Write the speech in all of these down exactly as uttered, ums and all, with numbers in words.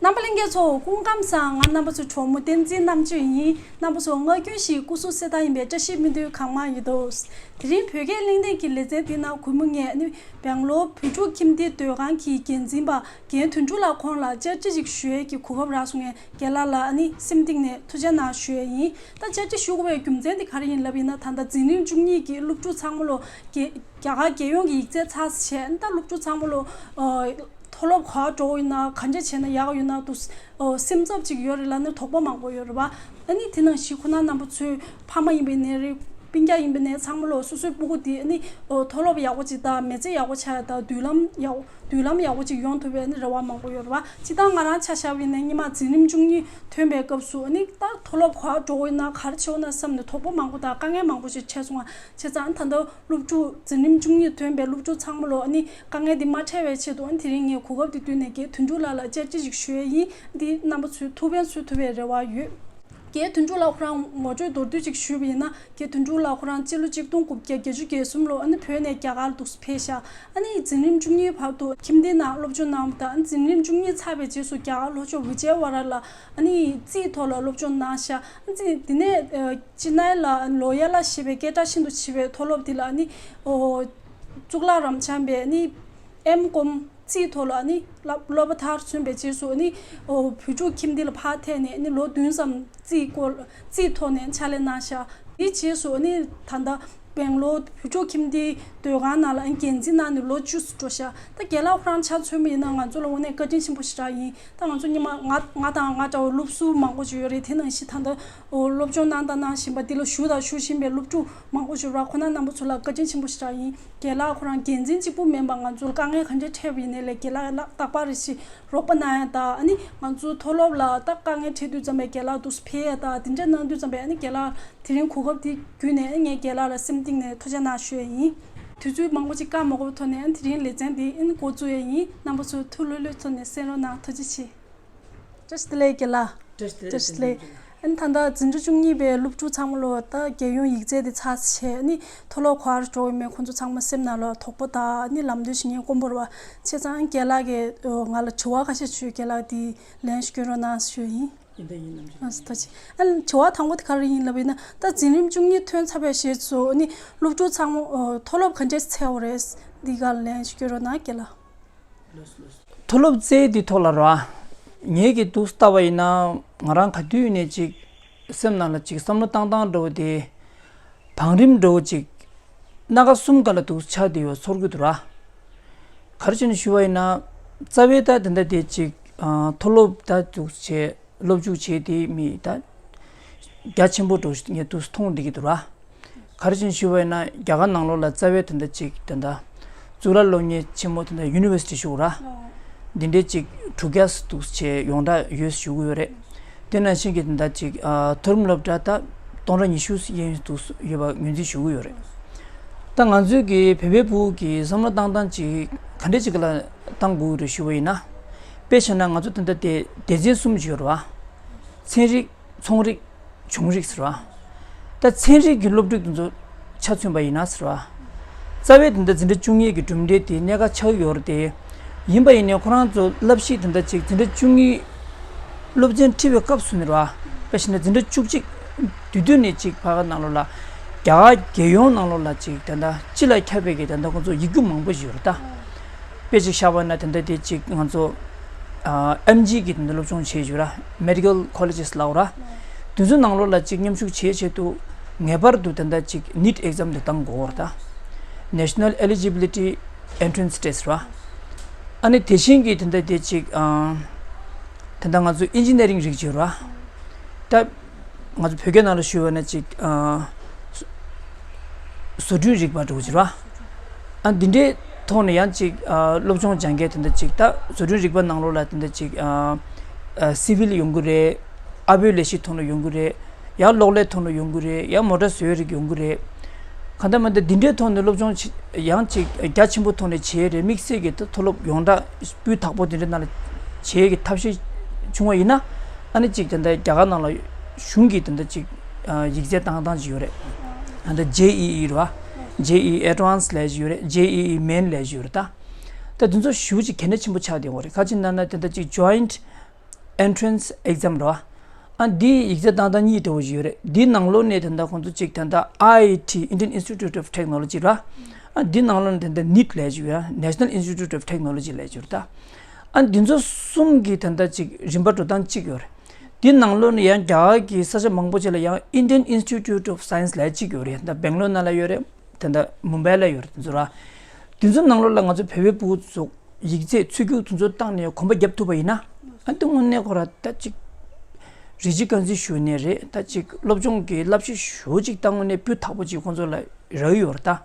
རྣམ་པ་ལྷན་རྒྱས་ཚོ་སྐུ་ཁམས་བཟང་། ང་རྣམ་པ་ཚོའི་གྲོགས་མོ་བསྟན་འཛིན་རྣམ་དཔྱོད་ཡིན། རྣམ་པ་ཚོ་སྔ་རྒྱུན་བཞིན་སྐུ་གཟུགས་གསལ་ཐང་ཡིན་པའི་བཀྲ་ཤིས་སྨོན་འདུན་གང་མང་ཡོད་དོ། དེ་རིང་བོད་སྐད་གླེང་སྟེགས་ཀྱི་ལེ་ཚན་འདི་ནང་གུས་མོ་ངས་ནི་སྦེང་ལོར་བོད་ཕྲུག་ཁྱིམ་སྡེ་སྡོད་ཁང་གི་འགན་འཛིན་པ་རྒན་དོན་གྲུབ་ལགས་ཁོང་ལ་བཅར་འདྲི་ཞིག་ཞུ་ཡས་ཀྱི་གོ་སྐབས་རག་སོང་ངས་རྒན་ལགས་ལ་ནི་སེམས་གཏིང་ནས་ཐུགས་རྗེ་གནང་ཞུ་ཡས་ཡིན། ད་བཅར་འདྲི་ཞུ་དགོས་པའི་རྒྱུ་མཚན་དེ་ག་རེ་ཡིན་ལབ་ཡིན་ན། ད་ལྟ་འཛིན་རིམ་བཅུ་གཉིས་ཀྱི་སློབ་ཕྲུག་ཚང་མ་ལོ་རྒྱ་རྒྱ་གར་རྒྱལ་ཡོངས་ཀྱི་ཡིག་ཚད་ཚར་བྱས། ད་སློབ་ཕྲུག་ཚང་མ་ལོ་ཨ་མཐོ་སློབ་ག་འགྲོ་ཡིན་ན་ག་འདྲ་བྱས་ན་ཡག་ཡོད་ན་འདུག་ཨོ་སེམས་འཚབ་ཅིག་ཡོད་རེད་ལབ་ནས་དོགས་པ་མང་པོ་ཡོད་རེད་པ། ཨ་ནི་དེ་ནང་བཞིན་ཁོ་ན་རྣམ་པ་ཚོའི་ཕ་མ་ཡིན་པའི་ནས་རེད། སྤུན་ཀྱག་ཡིན་པའི་ནས་ཚང་མ་ལོ་སོ་སོའི་སྤུ་གུ་དེ་ཨ་ནི་ཨོ་མཐོ་སློབ་ཡག་པོ་ཅིག་དང་མི་ཚེ་ཡག་པོ་ཆགས་ཡ་དང་མདུན་ལམ་ཡག་མདུན་ལམ་ཡག་པོ་ཅིག་ཡོང་ཐུབ་པའི་ཨ་ནི་རེ་བ་མང་པོ་ཡོད་རེད་པ། སྤྱིར་བཏང་ང་རང་ཆ་བཞག་པ་ཡིན་ན་སྔོན་མ་འཛིན་རིམ་བཅུ་གཉིས་ཐོན་པའི་སྐབས་སུ་ཨ་ནི་ད་མཐོ་སློབ་ག་འགྲོ་དགོས་ཡིན་ན་ག་རེ་བྱེད་དགོས་ན་བསམ་ནས་དོགས་པ་མང་པོ་དང་དཀའ་ངལ་མང་པོ་ཞིག་འཕྲད་སོང་བ། བྱས་ཙང་ད་ལྟ་སློབ་ཕྲུག་འཛིན་རིམ་བཅུ་གཉིས་ཐོན་པའི་སློབ་ཕྲུག་ཚང་མ་ལོ་ཨ་ནི་དཀའ་ངལ་འདི་མ་འཕྲད་པའི་ཆེད་དུ་ཨ་ནི་དེ་རིང་ངས་གོ་སྐབས་འདི་བསྟུན་ནས་རྒན་དོན་གྲུབ་ལགས་ལ་བཅར་འདྲི་ཞིག་ཞུ་ཡས་ཡིན། འདི་རྣམ་པ་ཚོས་ཐུགས་ཕན་གསོས་ཐུབ་པའི་རེ་བ་ཡོད། རྒན་དོན་གྲུབ་ལགས་ཁོ་རང་ངོ་སྤྲོད་མདོར་བསྡུས་ཅིག་ཞུས་པ་ཡིན་ན། རྒན་དོན་གྲུབ་ལགས་ཁོ་རང་སྤྱི་ལོ་གཅིག་སྟོང་དགུ་བརྒྱ་བརྒྱད་ཅུ་གྱ་གསུམ་ལོ་ཨ་ནི་བོད་ནས་རྒྱ་གར་འདུག་ཕེབས་ཤག་ཨ་ནི་འཛིན་རིམ་བཅུ་གཉིས་བར་དུ་ཁྱིམ་སྡེའི་ནང་སློབ་སྦྱོང་གནང་བ་དང་། འཛིན་རིམ་བཅུ་གཉིས་ཚར་བའི་རྗེས་སུ་རྒྱ་གར་ལྷོ་ཕྱོགས་བི་ཇེ་ཝ་ར་ལ་ཨ་ནི་རྩིས་ཐོག་ལ་སློབ་སྦྱོང་གནང་ཤག་ཨ་ནི་དེ་ནས་ཨ་ཅི་ནའི་ལ་ལོ་ཡ་ལ་ཞེས་པའི་སྐད་གྲགས་ཤིན་ཏུ་ཆེ་བའི་མཐོ་སློབ་དེ་ལ་ཨ་ནི་ཨོ་གཙུག་ལག་རམ་འབྱམས་པའི་ཨ་ནི་ཨེམ་ཀོམ་རྩིས་ཐོག་ལ་ཨ་ནི་བསླབ་སློབ་པ་མཐར་སོན་པའི་རྗེས་སུ་ཨ་ནི་ཨོ་བོད་ཕྲུག་ཁྱིམ་སྡེ་ལ་ཕར་ཐད་ནས་ཨ་ནི་ལོ་བདུན་ཙམ་རྩིས་སྐོར་རྩིས་ཐོག་ནས་ཕྱག་ལས་གནང་ཤག་དེའི་རྗེས་སུ་ཨ་ནི་ད་ལྟ་སྦེང་ལོར་བོད་ཕྲུག་ཁྱིམ་སྡེའི་སྡོད་ཁང་ནང་ལ་ཨ་ནི་འགན་འཛིན་གནང་ནས་ལོ་བཅུ་འགྲོ་ཤག་ད་རྒན་ལགས་ཁོ་རང་ཆ་མཚོན་པ་ཡིན་ན་ང་ཚོ་ལ་དངོས་གནས་བཀའ་དྲིན་ཆེན་པོ་ཞེ་དྲག་ཡིན། ད་ང་ཚོ་སྔོན་མ་ང་ང་དང་ང་འདྲ་བའི་སློབ་ཟུར་མང་པོ་ཅིག་ཡོད་རེད། དེ་ནང་བཞིན་ད་ལྟ་ཨོ་སློབ་སྦྱོང་གནང་དང་གནང་བཞིན་པ། འདི་ལ་ཞུགས་དང་ཞུགས་བཞིན་པའི་སློབ་ཕྲུག་མང་པོ་ཅིག་ཡོད་རེད། ཁོང་རྣམ་པ་ཚོ་ལ་བཀའ་དྲིན་ཆེན་པོ་ཞེ་དྲག་ཡིན། རྒན་ལགས་ཁོ་རང་འགན་འཛིན་གཅིག་པུ་མིན་པར་ང་ཚོར་དཀའ་ངལ་ག་འདྲ་འཕྲད་པ་ཡིན་ནའི་ལས་རྒན་ལགས་ལ་རྟག་པར་རེ་ཞིག་རོགས་པ་གནང་ཡ་དང་། ཨ་ནི་ང་ཚོ་མཐོ་སློབ་ལ་ད་དཀའ་ངལ་འཕྲད་དུས་ཙམ་པའི་རྒན་ལགས་འདུག་སེ་ཕེབས་ཡ་དང་། དེ་འདྲ་གནང་དུས་ཙམ་པའི་ཨ་ནི་རྒན་ལགས་དེ་རིང་གོ་སྐབས་འདི་བརྒྱུད་ནས་ངས་རྒན་ལགས་ལ་སེམས་གཏིང་ནས་ཐུགས་རྗེ་གནང་ཞུ་ཡས་ཡིན། དུས་ཚོད་མང་པོ་ཅིག་བཀག་མ་དགོས་པའི་ཐོག་ནས་དེ་རིང་ལེ་ཚན་འདི་ཨིན་འགོ་བཙུགས་ཡས་ཡིན། རྣམ་པ་ཚོས་ཐུགས་ལྷོད་ལྷོད་ཐོག་ནས་གསན་རོགས་གནང་། ཐུགས་རྗེ་ཆེ། བཀྲ་ཤིས་བདེ་ལེགས་རྒན་ལགས། བཀྲ་ཤིས་བདེ་ལེགས། བཀྲ་ཤིས་བདེ་ལེགས། ཨ་ནི་ད་ལྟ་འཛིན་གྲྭ་བཅུ་གཉིས་པའི་སློབ་ཕྲུག་ཚང་མ་ལོ་ད་རྒྱལ་ཡོངས་ཡིག་ཚད་དེ་ཚར་བྱས། ཨ་ནི་མཐོ་སློབ་ག་པར་འགྲོ་ཡོད་མེད་ཁོང་ཚོ་ཚང་མ་སེམས་ནང་ལ་དོགས་པ་དང་། ཨ་ནི་ལམ་སྟོན་ཞིག་ངས་དཀོན་པོ་རེད་པ། བྱས་ཙང་རྒན་ལགས་ཀྱིས་ང་ལ་དྲི་བ་ཁ་ཤས་ཞུས། རྒན་ལགས་དེ་ལན་ཞིག་སྐྱོན་རོགས་གནང་ཞུ་ཡས་ཡིན། ཡིན་ད་ཡིན། ནམ་ཞིག་ཨ་ད་ཅི། ཨ་ནི་དྲི་བ་དང་པོ་དེ་ག་རེ་ཡིན་ལབ་ཡིན་ན། ད་འཛིན་རིམ་བཅུ་གཉིས་ཐོན་ཚར་བའི་རྗེས་སུ་ཨ་ནི་སློབ་ཕྲུག་ཚང་མ་ཨོ་མཐོ་སློབ་ག་འདྲས་འཚོལ་བ་རེད། འདི་ག་ལན་ཞིག་སྐྱོན་རོགས་གནང་རྒན་ལགས། མཐོ་སློབ་བཙལ་དེ་ཐོག་ལ་ར། ངེད་ཀྱི་འདུག་ལྟ་བ་ཡིན་ན་ང་རང་ག་དུས་ནས་ཅིག་སེམས་ནང་ལ་ཅིག་བསམ་བློ་བཏང་སྟངས་འདྲ་བོ་དེ། བང་རིམ་འདྲ་བོ་ཅིག་སྣ་ཁ་གསུམ་སྒང་ལ་འདུག་ཆགས་བསྡད་ཡོད་ཚོར་གྱི་འདུག་ར། ག་རེ་བྱས་ནས་ཞུ་བ་ཡིན་ན། རྩ་བའི་ད་དེ་འདྲ་དེ་ཅིག་ཨ་མཐོ་སློབ་ད་འདུག་བྱས་སློབ་འཇུག་བྱས་དེ་མི་ད་རྒྱ་ཆེན་པོ་འདྲ་བོ་ཞིག་ངས་འདུག་མཐོང་བསྡད་ཀྱི་འདུག་ར། ག་རེ་བྱས་ནས་ཞུ་བ་ཡིན་ན། རྒྱ་གར་ནང་ལོགས་ལ་རྩ་བའི་དེ་འདྲ་ཅིག་དེ་འདྲ་གཙུག་ལག་སློབ་གཉེར་ཆེན་མོ་དེ་འདྲ་ཡུ་ནི་ཝར་སི་ཊི་ཞུ་དགོས་ར། འདི་འདྲའི་ཅིག་དྲུག་བརྒྱ་འདུག་བྱས་ཡོངས་གྲགས་ཡོད་ཞུ་གི་ཡོད་རེད། དེ་ནང་བཞིན་གྱི་དེ་འདྲ་ཅིག་ཨ་མཐོ་རིམ་སློབ་གྲྭ་ད་སྟོང་ཕྲག་ཉི་ཤུ་ཡན་འདུག་ཡོད་པ་ངོས་འཛིན་ཞུ་གི་ཡོད་རེད། ད་ང་ཚོའི་གི་བོད་པའི་ཕྲུ་གུ་གི་བསམ་བློ་བཏང་སྟངས་ཅིག་ག་འདྲ་ཅིག་ལ་བཏང་དགོས་ཀྱི་རེད་ཞུ་བ་ཡིན་ན། དཔེ་བཞག་ན་ང་ཚོ་དེ་འདྲ་དེ་སྡེ་ཚན་གསུམ་ཅིག་ཡོད་རེད་པ། ཚན་རིག་ཚོང་རིག་བྱུང་རིག་ཟེར་བ། ད་ཚན་རིག་གི་སློབ་ཕྲུག་དེ་ཚོ་ཆ་མཚོན་པ་ཡིན་ན་ཟེར་བ། རྩ་བའི་དེ་འདྲ་འཛིན་གྲྭ་བཅུ་གཉིས་ཀྱི་གྲུབ་འབྲས་དེ་གནད་འགག་ཆགས་ཡོད་རེད་དེ། ཡིན་པ་ཡིན་ནའི་ཁོ་རང་ཚོ་བསླབ་གཞི་དེ་འདྲ་ཅིག་འཛིན་གྲྭ་བཅུ་གཉིས་སློབ་ཚན་ཁྲིད་པའི་སྐབས་སུ་ནི་རེད་བ། དཔེ་བཞག་ན་འཛིན་གྲྭ་བཅུ་གཅིག་དུས་སྟོན་ནས་ཅིག་ཕ་གི་ནང་ལོགས་ལ་རྒྱ་གར་རྒྱལ་ཡོངས་ནང་ལོགས་ལ་ཅིག་དེ་འདྲ་སྤྱི་ལ་ཁྱབ་པའི་གི་དེ་འདྲ་ཁོང་ཚོ་ཡིག་རྒྱུགས་མང་པོ་ཞིག་ཡོད་རེད་ད། དཔེ་ཅིག་བཞག་པ་ན་དེ་འདྲ་དེ་ཅིག་ང་ཚོ་ཨ་ཨེམ་ཇི་གི་དེ་འདྲ་སློབ་སྦྱོང་བྱེད་ཡོད་ར། མེ་ཌི་ཀལ་ཀོ་ལེ་ཇེས་ལབ་ར། དེ་ཚོའི་ནང་ལོགས་ལ་ཅིག་མཉམ་ཞུགས་བྱེད་ཆེད་དུ་ངེས་པར་དུ་དེ་འདྲ་ཅིག་ནིཊ་ཨེག་ཛམ་དེ་བཏང་དགོས་རེད་ད། National Eligibility Entrance Test ར། ཨ་ནི་དེ་བཞིན་གྱི་དེ་འདྲ་དེ་ཅིག་ཨ་དེ་འདྲ་ང་ཚོ་ཨིན་ཇི་ནི་ཡ་རིང་རིགས་ཅིག་ཡོད་ར། ད་ང་ཚོ་བོད་སྐད་ནང་ལ་ཞུས་པ་ན་ཅིག་ཨ་བཟོ་སྐྲུན་རིག་པ་འདྲ་བོ་ཅིག་ར། ཨ་འདི་འདྲའི་ཐོག་ནས་ཡང་ཅིག་ཨ་སློབ་སྦྱོང་སྦྱང་མཁན་དེ་འདྲ་ཅིག་ད་བཟོ་སྐྲུན་རིག་པ་ནང་ལོགས་ལ་དེ་འདྲ་ཅིག་ཨ་ཨ་སི་ཝིལ་ཡོང་གི་རེད། ཨར་པོའི་ལས་གཞིའི་ཐོག་ནས་ཡོང་གི་རེད། ཡང་གློག་ཀླད་ཐོག་ནས་ཡོང་གི་རེད། ཡང་མོ་ཊ་བཟོ་ཡས་རིགས་ཡོང་གི་རེད། གང་ལྟར་མ་ལྟར་འདི་འདྲའི་ཐོག་ནས་སློབ་སྦྱོང་ཅིག་ཡང་ཅིག་རྒྱ་ཆེན་པོ་ཐོག་ནས་བྱེད་ཡས་རེད། དམིགས་བསལ་གྱི་ད་མཐོ་སློབ་ཡོངས་གྲགས་སྤུས་དག་པོ་འདི་འདྲའི་ནང་ལ་བྱེད་ཡས་ཀྱི་ཐབས་ཤེས་བྱུང་བ་ཡིན་ན། ཨ་ནི་ཅིག་དེ་འདྲ་རྒྱ་གར་ནང་ལ་གཞུང་གིས་དེ་འདྲ་ཅིག་ཨ་ཡིག་ཚད་བཏང་སྟངས་ཅིག་ཡོད་རེད། ཨ་ད་ཇེ་ཨི་ཨི་རེད་བ། ཇེ་ཨི་ཨི་ཨེཌ་ཝན་སི་ལབ་ཡས་ཅིག་ཡོད་རེད། ཇེ་ཨི་ཨི་མེན་ལབ་ཡས་ཅིག་ཡོད་རེད་ད། ད་དེ་ཚོ་ཞེ་པོ་ཅིག་གལ་གནད་ཆེན་པོ་ཆགས་བསྡད་ཡོད་རེད། ག་ཅི་ལབ་ན་དེ་འདྲ་ཅིག་ཇོའིནཊ་ entrance exam རེད་བ། ཨ་འདི་ཡིག་ཚད་བཏང་སྟངས་གཉིས་འདྲ་བོ་ཞིག་ཡོད་རེད། འདི་ནང་ལོགས་ནས་ད་ལྟ་ཁོང་ཚོ་གཅིག་ད་ལྟ་I I T, Indian Institute of Technology རེད་བ། ཨ་འདི་ནང་ལོགས་ནས་ད་ལྟ་ནིཊ་ལབ་ཀྱི་ཡོད་ར། National Institute of Technology ལབ་ཀྱི་ཡོད་རེད་ད། ཨ་འདི་ཚོ་གསུམ་གྱི་ད་ལྟ་གཅིག་རིམ་པ་འགྲོ་སྟངས་གཅིག་ཡོད་རེད། འདི་ནང་ལོགས་ནས་ཡང་རྒྱ་གར་གྱི་ས་ཆ་མང་པོ་ཅིག་ལ་ཡང་Indian Institute of Science ལབ་གཅིག་ཡོད་རེད། ད་སྦེང་ལོར་ནང་ལ་ཡོད་རེད། ད་ལྟ་མུམ་བྷའི་ལ་ཡོད་རེད། དེ་ཚོ་ར། དེ་ཚོ་ནང་ལོགས་ལ་ང་ཚོ་བོད་པའི་ཕྲུ་གུ་ཚོ་ཡིག་ཚད་ཚུད་རྒྱུ་དེ་ཚོ་བཏང་ནས་གོམ་པ་བརྒྱབ་ཐུབ་པ་ཡིན་ན། ཨ་དེ་དངོས་གནས་ཁོ་ར་ད་ཅིག་རི་ཇི་རྐང་འཛིན་ཞུ་ནས་རེད། ད་ཅིག་སློབ་སྦྱོང་གི་བསླབ་གཞི་ཞུ་ཅིག་ད་དངོས་གནས་སྤུས་དག་པོ་ཅིག་ཁོང་ཚོ་ལ་རག་གི་ཡོད་རེད་ད།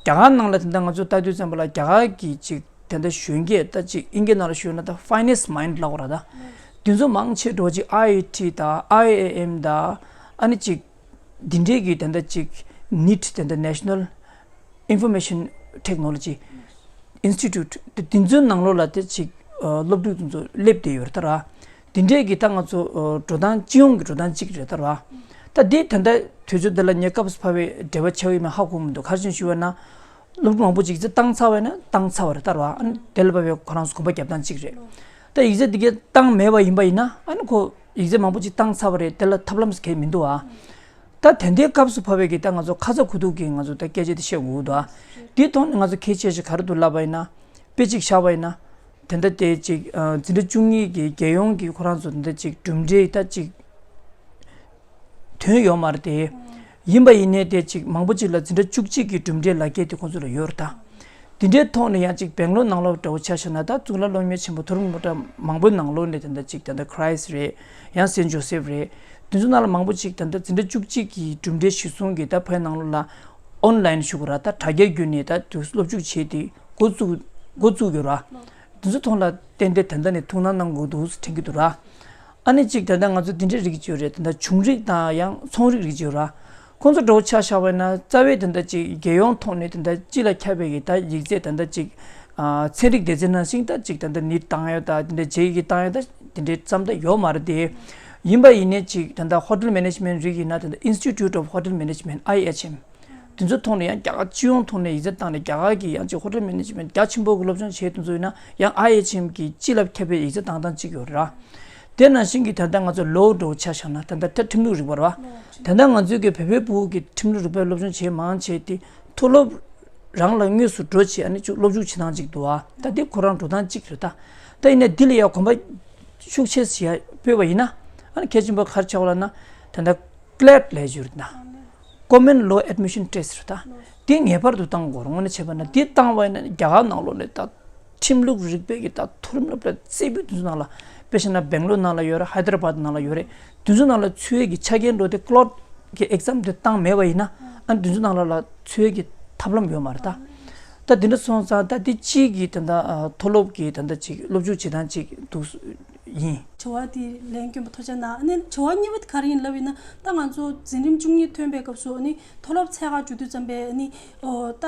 རྒྱ་གར་ནང་ལ་དེ་འདྲ་ང་ཚོ་ལྟ་དུས་ཙམ་པ་ལ་རྒྱ་གར་གྱི་ཅིག་དེ་འདྲ་གཞོན་སྐྱེས་ད་ཅིག་དབྱིན་སྐད་ནང་ལ་ཞུས་ན་ད་finest mind ལབ་དགོས་རེད་ད། དེ་ཚོ་མང་ཆེ་འགྲོ་ཅིག་I I T དང་I I M དང་ཨ་ནི་ཅིག་འདི་འདྲས་ཀྱི་དེ་འདྲ་ཅིག་ནིཊ་དེ་འདྲ་National Information Technology Institute དེ་དེ་ཚོའི་ནང་ལོགས་ལ་དེ་ཅིག་ཨ་སློབ་ཕྲུག་དེ་ཚོ་སླེབས་བསྡད་ཡོད་རེད་ད་ར། དེ་འདྲས་ཀྱི་ད་ང་ཚོ་ཨ་འགྲོ་སྟངས་སྤྱི་ཡོངས་ཀྱི་འགྲོ་སྟངས་གཅིག་རེད་ད་ར། ད་དེ་དེ་འདྲ་དུས་ཚོད་དེ་ལ་ངས་སྐབས་སུ་བབས་པའི་འབྲེལ་བ་ཆགས་ཡོད་མེད་ཧ་གོ་མི་འདུག་ག་རེ་བྱས་ནས་ཞུས་པ་ན། སློབ་ཕྲུག་མང་པོ་ཅིག་ཡིག་ཚད་བཏང་ཚར་བ་ཡིན་ན་བཏང་ཚར་བ་རེད་ད་ར། ཨ་ནི་དེ་ལ་བབས་པའི་ཁོ་རང་ཚོ་གོམ་པ་རྒྱབ་སྟངས་གཅིག་རེད། ད་ཡིག་ཚད་དེ་གས་བཏང་མེད་པ་ཡིན་པ་ཡིན་ན་ཨ་ནི་ཁོ་ཡིག་ཚད་མང་པོ་ཅིག་བཏང་ཚར་བ་རེད། དེ་ལ་ཐབས་ལམ་གང་ཡང་མི་འདུག་ཨ། ད་དེ་འདྲའི་སྐབས་སུ་བབས་པའི་གི་ད་ང་ཚོ་ཁ་ཚ་དགོས་གཏུགས་ཀྱི་ང་ཚོ་ད་སྐད་ཆ་དེ་བཤད་དགོས་འདུག་ཨ། དེའི་ཐོག་ནས་ང་ཚོ་གལ་ཆེ་ཤོས་ག་རེ་འདུག་ལབ་པ་ཡིན་ན། དཔེ་གཅིག་བཞག་པ་ཡིན་ན། དེ་འདྲ་དེ་གཅིག་ཨ་འཛིན་གྲྭ་བཅུ་གཉིས་ཀྱི་རྒྱལ་ཡོངས་ཀྱི་ཁོ་རང་ཚོ་དེ་འདྲ་གཅིག་གྲུབ་འབྲས་ད་གཅིག་ཐོན་ཡོད་མ་རེད་དེ། ཡིན་པ་ཡིན་ནའི་དེ་གཅིག་མང་པོ་ཅིག་ལ་འཛིན་གྲྭ་བཅུ་གཅིག་གི་གྲུབ་འབྲས་ལག་ཁྱེར་དེ་ཁོང་ཚོ་ལ་ཡོད་རེད་ད། དེ་འདྲའི་ཐོག་ནས་ཡང་གཅིག་སྦེང་ལོར་ནང་ལོགས་འདྲ་བོ་ཆ་བཞག་ན་ད་གཙུག་ལག་སློབ་གཉེར་ཆེན་པོ་མཐོ་རིམ་སློབ་གྲྭ་མང་པོའི་ནང་ལོགས་ནས་དེ་འདྲ་གཅིག་དེ་འདྲ་ཁྲའིས་རེད། ཡང་སེན་ཇོ་སེབ་རེད། དེ་ཚོ་ནང་ལ་མང་པོ་ཅིག་དེ་འདྲ་འཛིན་གྲྭ་བཅུ་གཅིག་གི་གྲུབ་འབྲས་གཞིར་བཟུང་གིས་ད་བོད་ནང་ལོགས་ལ་ཨོན་ལའིན་ཞུ་དགོས་ར། ད་དྲ་རྒྱ་བརྒྱུད་ནས་ད་དུ་སློབ་ཞུགས་བྱས་ཏེ་འགོ་བཙུགས་འགོ་བཙུགས་ཡོད་ར། དེ་ཚོ་ཐོག་ལ་ཏན་ཏན་ད་ལྟ་ནས་ཐུགས་སྣང་གནང་དགོས་འདུག་དྲན་གྱི་འདུག་ར། ཨ་ནི་གཅིག་ད་ལྟ་ང་ཚོ་འདི་འདྲའི་རིགས་ཅིག་ཡོད་རེད། ད་ལྟ་ཆུང་རིགས་དང་ཡང་ཚོང་རིགས་རིགས་ཅིག་ཡོད་ར། ཁོང་ཚོ་འདྲ་བོ་ཆ་བཞག་པ་ཡིན་ན་རྩ་བའི་ད་ལྟ་གཅིག་རྒྱལ་ཡོངས་ཐོག་ནས་ད་ལྟ་སྤྱི་ལ་ཁྱབ་པའི་གི་ད་ཡིག་ཚད་ད་ལྟ་གཅིག་ཨ་ཚན་རིག་སྡེ་ཚན་ནང་བཞིན་ད་གཅིག་ད་ལྟ་ནིཊ་བཏང་ཡ་ད་དེ་འདྲ་རྗེས་ཀྱི་བཏང་ཡ་ད་དེ་འདྲའི་ཙམ་ད་ཡོད་མ་རེད་དེ། ཡིན་པ་ཡིན་ནའི་གཅིག་ད་ལྟ་Hotel Management རིགས་ཡིན་ན་ད་ལྟ་Institute of Hotel Management, I H M དེ་ཚོ་ཐོག་ནས་ཡང་རྒྱ་གར་སྤྱི་ཡོངས་ཐོག་ནས་ཡིག་ཚད་བཏང་ནས་རྒྱ་གར་གྱི་ཡང་ཅིག་ཧོ་ཊེལ་མེ་ནེ་ཇི་མེན་རྒྱ་ཆེན་པོ་གི་སློབ་སྦྱོང་བྱས་དེ་ཚོ་ཡིན་ན་ཡང་I H M གི་སྤྱི་ལ་ཁྱབ་པའི་ཡིག་ཚད་བཏང་སྟངས་གཅིག་ཡོད་རེད་ར། དེ་ནང་བཞིན་གྱི་ད་ལྟ་ང་ཚོ་ལོ་འགྲོ་ཆ་བཞག་ན་ད་ལྟ་ད་ཁྲིམས་ལུགས་རིག་པ་རེད་བ། ད་ལྟ་ང་ཚོའི་གི་བོད་པའི་ཕྲུ་གུ་གི་ཁྲིམས་ལུགས་རིག་པའི་སློབ་སྦྱོང་བྱས་མང་བྱས་ཏེ་མཐོ་སློབ་རང་ལ་དངོས་སུ་འགྲོ་བྱས་ཨ་ནི་ཅིག་སློབ་འཇུག་བྱེད་སྟངས་གཅིག་འདུག་བ། ད་འདི་ཁོ་རང་འགྲོ་སྟངས་གཅིག་རེད་ད། ད་ཡིན་ན་འདི་ལ་ཡང་གོམ་པ་ཤུགས་ཆེ་ཞིག་སྤོས་པ་ཡིན་ན་ཨ་ནི་གལ་ཆེན་པོ་ག་རེ་ཆགས་པ་ལབ་ན་ད་ལྟ་ཀླེད་ལས་བྱུར་ན། Common Law Admission Test རེད་ད། དེ་ངེས་པར་དུ་བཏང་དགོས་རེད། དངོས་གནས་བྱས་པ་ན་དེ་བཏང་བ་ཡིན་ན་རྒྱ་གར་ནང་ལོགས་ནས་ད་ཁྲིམས་ལུགས་རིག་པའི་གི་ད་མཐོ་རིམ་སློབ་གྲྭ་རྩེ་ཕུད་དེ་ཚོ་ནང་ལ་དཔེ་བཞག་ན་སྦེང་ལོར་ནང་ལ་ཡོད་རེད། ཧའི་ད་ར་བཱད་ནང་ལ་ཡོད་རེད། དེ་ཚོ་ནང་ལ་ཚུད་ཡས་ཀྱི་ཆ་རྐྱེན་འགྲོ་དེ་ཀློད་ཀྱི་ཨེག་ཛམ་དེ་བཏང་མེད་པ་ཡིན་ན་ཨ་ནི་དེ་ཚོ་ནང་ལ་ལ་ཚུད་ཡས་ཀྱི་ཐབས་ལམ་ཡོད་མ་རེད་ད། ད་དེ་འདྲ་སོང་ཙང་ད་དེ་གཅིག་གི་ད་ད་ཨ་མཐོ་སློབ་ཀྱི་ད་ད་ཅིག་སློབ་འཇུག་བྱེད་སྟངས་གཅིག་འདུག་ཡིན། དྲི་བ་དེ་ལན་སྐྱོན་པ་ཐུགས་རྗེ་གནང་། ཨ་ནི་དྲི་བ་གཉིས་པ་དེ་ག་རེ་ཡིན་ལབ་ཡིན་ན་ད་ང་ཚོ་འཛིན་རིམ་བཅུ་གཉིས་ཐོན་པའི་སྐབས་སུ་ཨ་ནི་མཐོ་སློབ་ཚད་ག་འཇུག་དུས་ཙམ་པས་ཨ་ནི་ཨོ་ད་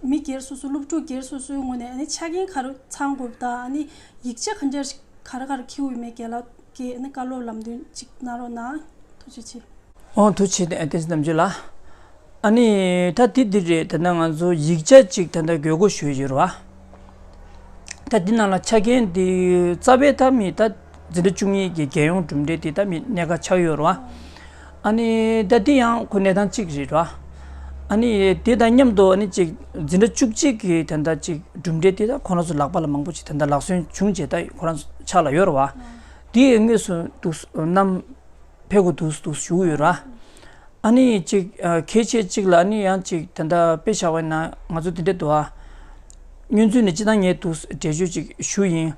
མི་སྒེར་སོ་སོ་སློབ་ཕྲུག་སྒེར་སོ་སོའི་ངོས་ནས་ཨ་ནི་ཆ་རྐྱེན་ག་རེ་ཚང་དགོས་དང་ཨ་ནི་ཡིག་ཆ་ག་འདྲ་ཞིག་ག་རེ་ག་རེ་འཁྱེར་དགོས་ཡོད་མེད་རྒན་ལགས་ཀྱིས་ཨ་ནི་བཀའ་སློབ་ལམ་སྟོན་ཅིག་གནང་རོགས་གནང་། ཐུགས་རྗེ་ཆེ། ཨོ་ཐུགས་རྗེ་ཆེ་བསྟན་འཛིན་རྣམ་རྒྱལ་ལགས། ཨ་ནི་ད་དེ་འདི་རེད། ད་ནང་ང་ཚོ་ཡིག་ཆ་གཅིག་ད་ལྟ་དགོས་མཁོ་ཞུ་ཡོད་རེད་བ། ད་འདི་ནང་ལ་ཆ་རྐྱེན་འདི་རྩ་བའི་ད་མི་ད་འཛིན་གྲྭ་བཅུ་གཉིས་ཀྱི་རྒྱལ་ཡོངས་གྲུབ་འབྲས་འདི་ད་མི་གནད་འགག་ཆགས་ཡོད་རེད་བ། ཨ་ནི་ད་འདི་ཡང་ཁོ་གནས་སྟངས་གཅིག་རེད་བ། ཨ་ནི་དེ་དང་མཉམ་དུ་ཨ་ནི་གཅིག་འཛིན་གྲྭ་བཅུ་གཅིག་གི་ད་ལྟ་གཅིག་གྲུབ་འབྲས་འདི་ད་ཁོ་རང་ཚོ་ལག་པ་ལ་མང་པོ་ཅིག་ད་ལྟ་ལག་སོན་བྱུང་རྗེས་ད་ཁོ་རང་ཚོ་ཕྱག་ལ་ཡོད་རེད་བ། དེ་དངོས་སུ་འདུག་བསྣམས་ཕེབས་དགོས་འདུག་འདུག་ཞུ་གི་ཡོད་ར། ཨ་ནི་གཅིག་ཨ་གལ་ཆེ་གཅིག་ལ་ཨ་ནི་ཡང་གཅིག་ད་ལྟ་དཔེ་བཞག་པ་ཡིན་ན་ང་ཚོ་དེ་འདྲ་འདུག་ཨ། སྔོན་ཚུད་ནས་སྤྱི་བཏང་ངས་འདུག་འགྲེལ་བརྗོད་ཅིག་ཞུ་ཡིན།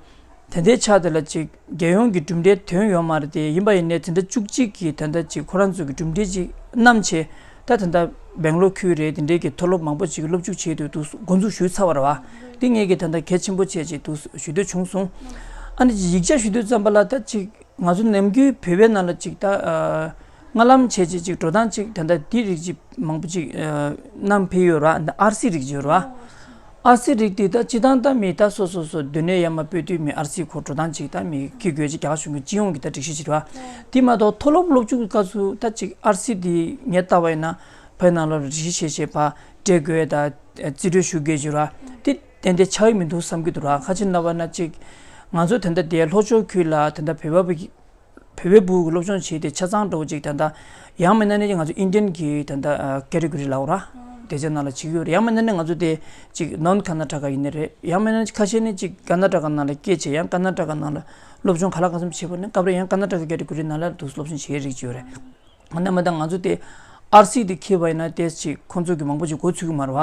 དེ་འདྲའི་ཆ་དེ་ལ་གཅིག་རྒྱལ་ཡོངས་ཀྱི་གྲུབ་འབྲས་ཐོན་ཡོད་མ་རེད་དེ། ཡིན་པ་ཡིན་ནའི་དེ་འདྲ་བཅུ་གཅིག་གི་ད་ལྟ་གཅིག་ཁོ་རང་ཚོ་གི་གྲུབ་འབྲས་ཅིག་བསྣམས་བྱས་ད་ད་ལྟ་སྦེང་ལོར་ཁུལ་རེད། དེ་འདྲའི་གི་མཐོ་སློབ་མང་པོ་ཅིག་སློབ་འཇུག་བྱས་དུས་འདུག་འགོ་འཛུགས་ཞུས་ཚར་བ་རེད་བ། དེ་ངས་ཀྱི་ད་ལྟ་གལ་ཆེན་པོ་བྱས་ཅིག་འདུག་ཞུ་འདོད་བྱུང་སོང་། ཨ་ནི་ཡིག་ཆ་ཞུ་དུས་ཙམ་པ་ལ་ད་གཅིག་ང་ཚོ་ནམ་རྒྱུན་བོད་པའི་ནང་ལ་ཅིག་ད་ཨ་སྔ་ལམ་བྱས་བྱས་ཅིག་འགྲོ་སྟངས་ཅིག་ད་ལྟ་འདི་རིགས་ཅིག་མང་པོ་ཅིག་ཨ་བསྣམས་ཕེབས་ཡོད་ར། ཨར་སི་རིགས་ཅིག་ཡོད་ར། ཨར་སི་རིགས་དེ་ད་སྤྱི་བཏང་ད་མི་ད་སོ་སོ་སོ་སྡོད་གནས་ཡར་མར་སྤོས་དུས་མི་ཨར་སི་ཁོ་འགྲོ་སྟངས་ཅིག་ད་མི་ཁྱི་དགོས་ཅིག་རྒྱ་གར་གཞུང་གི་སྤྱི་ཡོངས་ཀྱི་ད་སྒྲིག་གཞི་ཅིག་ར། དེ་མ་གཏོགས་མཐོ་སློབ་སློབ་ཆུང་གི་སྐབས་སུ་ད་ཅིག་ཨར་སི་དེ་ངས་ལྟ་བ་ཡིན་ན་བོད་ནང་ལ་སྒྲིག་གཞི་བྱས་བྱས་ཕར་སྤྲད་དགོས་ད་རྩིས་སྤྲོད་ཞུ་དགོས་ཅིག་ར། དེ་ཏན་ཏན་ཆགས་ཀྱི་མི་འདུག་བསམ་གྱི་འདུག་ར། ཁ་ཆེ་ལབ་པ་ན་ཅིག་ ང་ཚོ་ད་ལྟ་དེ་ལྷོ་ཕྱོགས་ཁུལ་ལ་ད་ལྟ་བོད་པ་བོད་པའི་བུ་གུ་སློབ་སྦྱོང་བྱེད་དེ་ཆ་ཚང་འགྲོ་ཅིག་ད་ལྟ་ཡང་མིན་ན་ནི་ང་ཚོ་ཨིན་ཌི་ཡན་གྱི་ད་ལྟ་ཀེ་ཊི་གོ་རི་ལབ་ར། དེ་ཚོའི་ནང་ལ་བྱེད་ཀྱི་ཡོད་རེད། ཡང་མིན་ན་ནི་ང་ཚོ་དེ་ཅིག་ནོན་ཀར་ནཱ་ཊ་ཀ་ཡིན་ནི་རེད། ཡང་མིན་ན་ཁ་ཤས་ནི་ཅིག་ཀར་ནཱ་ཊ་ཀ་ནང་ལ་སྐྱེས་བྱས་ཡང་ཀར་ནཱ་ཊ་ཀ་ནང་ལ་སློབ་སྦྱོང་ག་ལ་གང་འཚམ་བྱེད་པ་ནི་སྐབས་རེ་ཡང་ཀར་ནཱ་ཊ་ཀ་ཀེ་ཊི་གོ་རི་ནང་ལ་འདུག་སློབ་སྦྱོང་བྱེད་རིགས་ཅིག་ཡོད་རེད། ཨ་ནི་མ་ད་ང་ཚོ་དེ་ཨར་སི་དེ་འཁྱེར་བ་ཡིན་ན་དེ་ཅིག་ཁོང་ཚོ་གི་མང་པོ་ཅིག་མགོ་ཚོད་ཀྱི་མ་རེད་བ།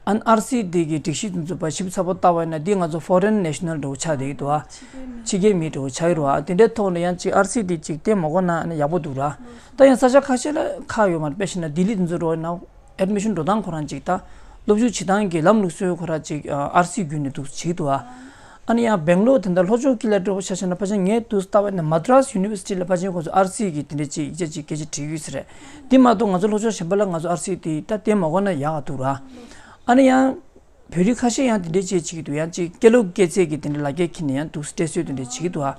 ཨ་ནི་ཨར་སི་དེ་གི་སྒྲིག་གཞི་དེ་ཚོ་ཕར་ཞིབ་ཚགས་པོ་ལྟ་བ་ཡིན་ན་དེ་ང་ཚོ་ཕོ་རེན་ནེ་ཤ་ནལ་འདྲ་བོ་ཆགས་བསྡད་ཀྱི་འདུག་བ། ཕྱི་རྒྱལ་མི་འདྲ་བོ་ཆགས་ཀྱི་རེད་བ། དེ་འདྲའི་ཐོག་ནས་ཡང་ཅིག་ཨར་སི་དེ་ཅིག་དེ་མ་གོ་ན་ཨ་ནི་ཡག་པོ་འདུག་ར། ད་ཡང་ས་ཆ་ཁ་ཤས་ལ་ཁག་ཡོད་མ་རེད། དཔེ་བཞག་ན་ལྡི་ལི་དེ་ཚོ་འགྲོ་ཡིན་ན་ཨེ་ཌི་མི་ཤན་འགྲོ་སྟངས་ཁོ་རང་ཅིག་ད་སློབ་ཞུགས་བྱེད་སྟངས་ཀྱི་ལམ་ལུགས་སྲོལ་ཁོ་རང་ཅིག་ཨར་སི་བརྒྱུད་ནས་འདུག་བྱེད་ཀྱི་འདུག་བ། ཨ་ནི་ཡང་སྦེང་ལོར་དེ་འདྲ་ལྷོ་ཕྱོགས་ཀྱི་ལ་འགྲོ་བ་ཆ་བཞག་ན་ཕལ་ཆེར་ངས་དུས་ལྟ་བ་ཡིན་ན་མ་དྲ་སི་ཡུ་ནི་ཝར་སི་ཊི་ལ་ཕལ་ཆེར་ཁོང་ཚོ་ཨར་སི་གི་དེ་འདྲ་ཅིག་ཡིག་ཆ་ཅིག་སྐད་ཆ་དྲི་གི་ཡོད་ས་རེད། དེ་མ་གཏོགས་ང་ཚོ་ལྷོ་ཕྱོགས་གཞན་པ་ལ་ང་ཚོ་ཨར་སི་དེ་ད་དེ་མ་གོ་ན་ཡག་ག་འདུག་ར། ཨ་ནི་ཡང་བོད་རིགས་ཁ་ཤས་ཡང་དེ་འདྲ་ཅིག་བྱེད་ཀྱི་འདུག་ཡང་ཅིག་སྐྱེས་ལོ་སྐྱེས་ཚེས་ཀྱི་དེ་འདྲ་ལག་འཁྱེར་འཁྱེར་ནས་ཡང་འདུག་སྤྲད་སྲོལ་དེ་འདྲ་བྱེད་ཀྱི་འདུག་ཨ།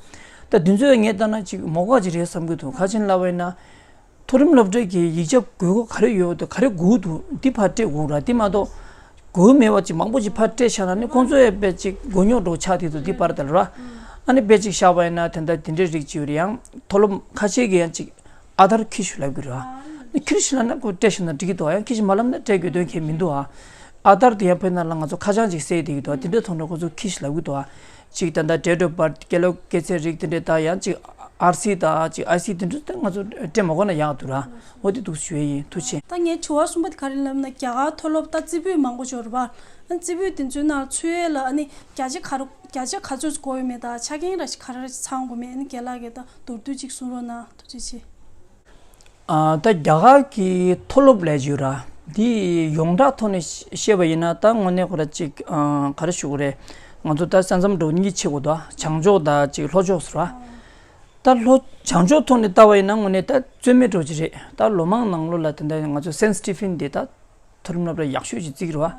ད་དེ་ཚོ་ངས་ལྟ་ན་ཅིག་མ་གོ་ཅིག་རེད་བསམ་གྱི་འདུག་ག་རེ་ཡིན་ལབ་པ་ཡིན་ན། མཐོ་རིམ་སློབ་གྲྭའི་གི་ཡིག་ཆ་དགོས་མཁོ་ག་རེ་ཡོད་འདུག་ག་རེ་དགོས་འདུག་འདི་ཕར་སྤྲད་དགོས་ར། འདི་མ་གཏོགས་དགོས་མེད་པ་ཅིག་མང་པོ་ཅིག་ཕར་སྤྲད་བཞག་ན་ནི་ཁོང་ཚོ་ཡང་དཔེ་ཅིག་མགོ་རྙོག་འདྲ་བོ་ཆགས་བསྡད་འདུག་འདི་བར་དུ་ལ་ར། ཨ་ནི་དཔེ་ཅིག་བཞག་པ་ཡིན་ན་དེ་འདྲ་དེ་འདྲའི་རིགས་ཅིག་ཡོད་རེད། ཡང་མཐོ་སློབ་ཁ་ཤས་ཀྱི་ཡང་ཅིག་ཨ་དྷར་འཁྱེར་ཤོག་ལབ་གི་རེད་བ། ཨ་ནི་འཁྱེར་ཤོག་ལབ་ན་ཁོ་སྤྲད་བཞག་ན་འགྲིག་གི་འདུག་ཡང་འཁྱེར་ཤོག་མ་ལབ་ན་སྤྲད་དགོས་དོན་གང་ཡང་མི་འདུག་ཨ། ཨ་དྷར་དེ་ཡང་བོད་ནང་ལ་ང་ཚོ་ཁ་བྱང་ཅིག་བཟོས་བསྡད་ཀྱི་འདུག་དེ་འདྲའི་ཐོག་ནས་ཁོ་ཚོ་འཁྱེར་ཤོག་ལབ་གི་འདུག་ཅིག་ད་ལྟ་date of birth སྐྱེས་ལོ་སྐྱེས་ཚེས་རིགས་དེ་འདྲའི་ད་ཡང་ཅིག་ཨར་སི་དང་ཅིག་ཨའི་སི་དེ་འདྲ་ད་ང་ཚོ་སྤྲད་མ་དགོས་ན་ཡག་འདུག་ར། འོ་དེ་འདུག་ཞུ་ཡས་ཡིན། ཐུགས་རྗེ་ཆེ། ད་ངའི་དྲི་བ་གསུམ་པ་དེ་ག་རེ་ལབ་ན་རྒྱ་གར་མཐོ་སློབ་ད་རྩེ་ཕུད་མང་པོ་ཡོད་རེད་པ། ཨ་རྩེ་ཕུད་དེ་ཚོའི་ནང་ཚུད་ཡས་ལ་ཨ་ནི་བརྒྱ་ཆ་ག་རེ་བརྒྱ་ཆ་ག་ཚོད་དགོས་ཡོད་མེད་དང་ཆ་རྐྱེན་ར་ཞིག་ག་རེ་ར་ཞིག་ཚང་དགོས་མེད་ཨ་ནི་རྒན་ལགས་ཀྱིས་ད་མདོར་བསྡུས་ཅིག་གསུང་རོགས་གནང་། ཐུགས་རྗེ་ཆེ། ཨ། ད་རྒྱ་གར་གྱི་མཐོ་སློབ་ལབ་ཡས་ཡོད་ར། འདི་ཡོངས་གྲགས་ཐོག་ནས་བཤད་པ་ཡིན་ན་ད་དངོས་གནས་ཁོ་ར་ཅིག་ཨ། ག་རེ་ཞུ་དགོས་རེད། ང་ཚོ་ད་ས་མཚམས་འགྲོ་གཉིས་ཕྱེ་དགོས་འདུག་བྱང་ཕྱོགས་དང་ཅིག་ལྷོ་ཕྱོགས་ཟེར་བ། ད་ལྷོ་བྱང་ཕྱོགས་ཐོག་ནས་ལྟ་བ་ཡིན་ན་དངོས་གནས་ད་རྩོད་མེད་འགྲོ་གི་རེད། ད་ལོ་མང་ནང་ལོགས་ལ་དེ་འདྲ་ང་ཚོ་སེན་སི་ཊི་ཕིན་དེ་ད་མཐོ་རིམ་སློབ་གྲྭ་ཡག་ཤོས་ཅིག་བརྩི་གི་རེད་བ།